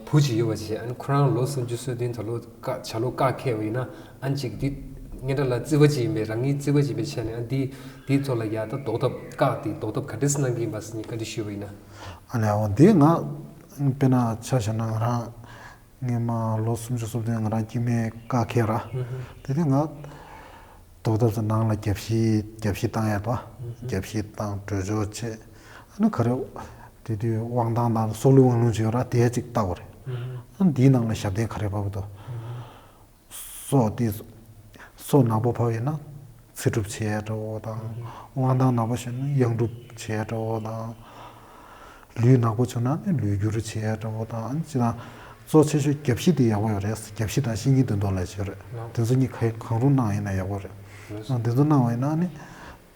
བུ་ཅིག་ཡོད་པ་ཅིག་ཨ་ནི་ཁོ་རང་ལོ་སུམ་ཅུ་སོ་བདུན་ད་ལོ་རྐང་བྱ་ལོ་རྐང་འཁེལ་བ་ཡིན་ན། ཨ་ནི་ཅིག་འདི་ངེད་འདྲ་ལ་རྩིས་པ་ཅིག་ཡིན་པས། རང་ཉིད་རྩིས་པ་ཅིག་ཡིན་པའི་ཆ་ནས། ཨ་འདི་འདིའི་ཐོག་ལ་ཡ་ད་ཟློག་ཐབས། རྐང་འདི་ཟློག་ཐབས་ག་འདྲས་གནང་གི་ཡིན་པ་ཟེར་ནས་བཀའ་འདྲི་ཞུས་པ་ཡིན་ན། ཨ་ནི་འོ་འདི་ང་དཔེར་ན་ཆ་བཞག་ན་ང་རང་སྔོན་མ་ལོ་སུམ་ཅུ་སོ་བདུན་ང་རང་སྐྱེ་དམན་རྐང་འཁེལ་ར། དེ་དུས་ང་ཟློག་ཐབས་ཟེར་ནང་ལ་རྒྱབ་བཤིག་རྒྱབ་བཤིག་བཏང་ཡ་དང་། རྒྱབ་བཤིག་བཏང་། གྲོད་སྦྱོར་བྱེད། ཨ་ནི་ག་རེ། དེ་དུས་དབང་ཐང་དང་སྲོག་བླུ་དབང་ལུང་བྱེད་ཡོད་ར། དེ་ཅིག་བལྟ་དགོས་རེད། ཨ་ནི་འདིའི་ནང་ལ་ཞབས་བརྟན་ག་རེ་བབས་འདུག་སྲོག་དེ་སྲོག་ནག་པོ་བབས་ཡོད་ན་ཚེ་སྒྲུབ་བྱེད་ཡ་འདྲ་བོ་དང་། དབང་ཐང་ནག་པོ་བྱུང་ན་གཡང་སྒྲུབ་བྱེད་ཡ་འདྲ་བོ་དང་། ལུས་ནག་པོ་བྱུང་ན་ནི་ལུས་བསྒྱུར་བྱེད་ཡ་འདྲ་བོ་དང་། ཨ་ནི་ཅི་དང་གཙོ་ཆེ་ཤོས་རྒྱབ་བཤིག་དེ་ཡག་པོ་ཡོད་རེད། རྒྱབ་བཤིག་དང་བཤིག་གཉིས་འདོན་ཐོག་ལ་བྱེད་རེད། དེ་ཚོ་གཉིས་ག་གང་རུང་གནང་ཡིན་ན་ཡག་པོ་རེད། ཨ་དེ་ཚོ་གནང་བ་ཡིན་ན་ནི།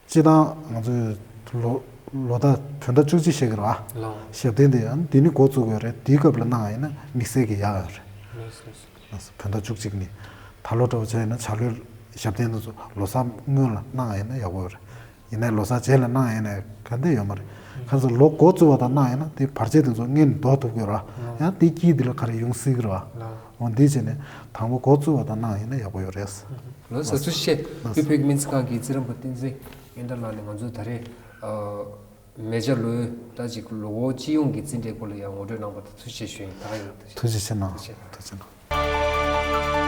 སྤྱིར་བཏང་ང་ཚོས་ལོ་ལོ་ཟླ་བོད་ཟླ་བཅུ་གཅིག་བཤད་ཀྱི་རེད་བ། ལགས། ཞབས་བརྟན་དེ་ཡང་འདི་ནས་འགོ་བཙུགས་ཡོད་རེད། དེའི་སྐབས་ལ་གནང་བ་ཡིན་ན་དམིགས་བསལ་གྱི་ཡག་ཡོད་རེད། ལགས་སོ། ལགས་སོ། བོད་ཟླ་བཅུ་གཅིག་ནས། ད་ལོ་འདྲ་བོ་བྱས་ཡིན་ན་བྱ་ལོའི་ཞབས་བརྟན་དེ་ཚོ་ལོ་གསར་སྔོན་ལ་གནང་བ་ཡིན་ན་ཡག་པོ་ཡོད་རེད། ཡིན་ནའི་ལོ་གསར་རྗེས་ལ་གནང་བ་ཡིན་ན་ག་འདྲ་ཡོད་མ་རེད། གང་ཟེར་ལོ་འགོ་བཙུགས་པ་དང་གནང་ཡིན་ན་དེ་བར་ཆད་དེ་ཚོ་སྔོན་ནས་ཟློག་ཐུབ་ཀྱི་རེད་བ། ཡང་དེ་དཀྱིལ་དེ་ལ་ག་རེ་ཡོང་སྲིད་ཀྱི་རེད་བ། འོ་འདི་བྱས་ནས་དང་པོ་འགོ་བཙུགས་པ་དང་གནང་ཡིན་ན་ཡག་པོ་ཡོད་རེད། ལགས་སོ། ཐུགས་རྗེ་ཆེ། བོད་ཀྱི་སྨན་རྩིས་ཁང་གི་རྩིས་རིན་པ་བསྟན་འཛིན་ཡོན་ཏན་ལགས་ནས་ང་ཚོ་ད་རེས་ཨ་མེ་བྱ་ལོའི་ད་ཅིག་ལོ་འཁོར་སྤྱི་ཡོངས་ཀྱི་རྩིས་འབྲས་སྐོར་ལ་ཡང་ངོ་སྤྲོད་གནང་བ་དང་ཐུགས་རྗེ་ཆེ་ཞུ་ཡིན། ད་ཡིན། ཐུགས་རྗེ་ཆེ་གནང་། ཐུགས་རྗེ་ཆེ་གནང་། ཐུགས་རྗེ་གནང་།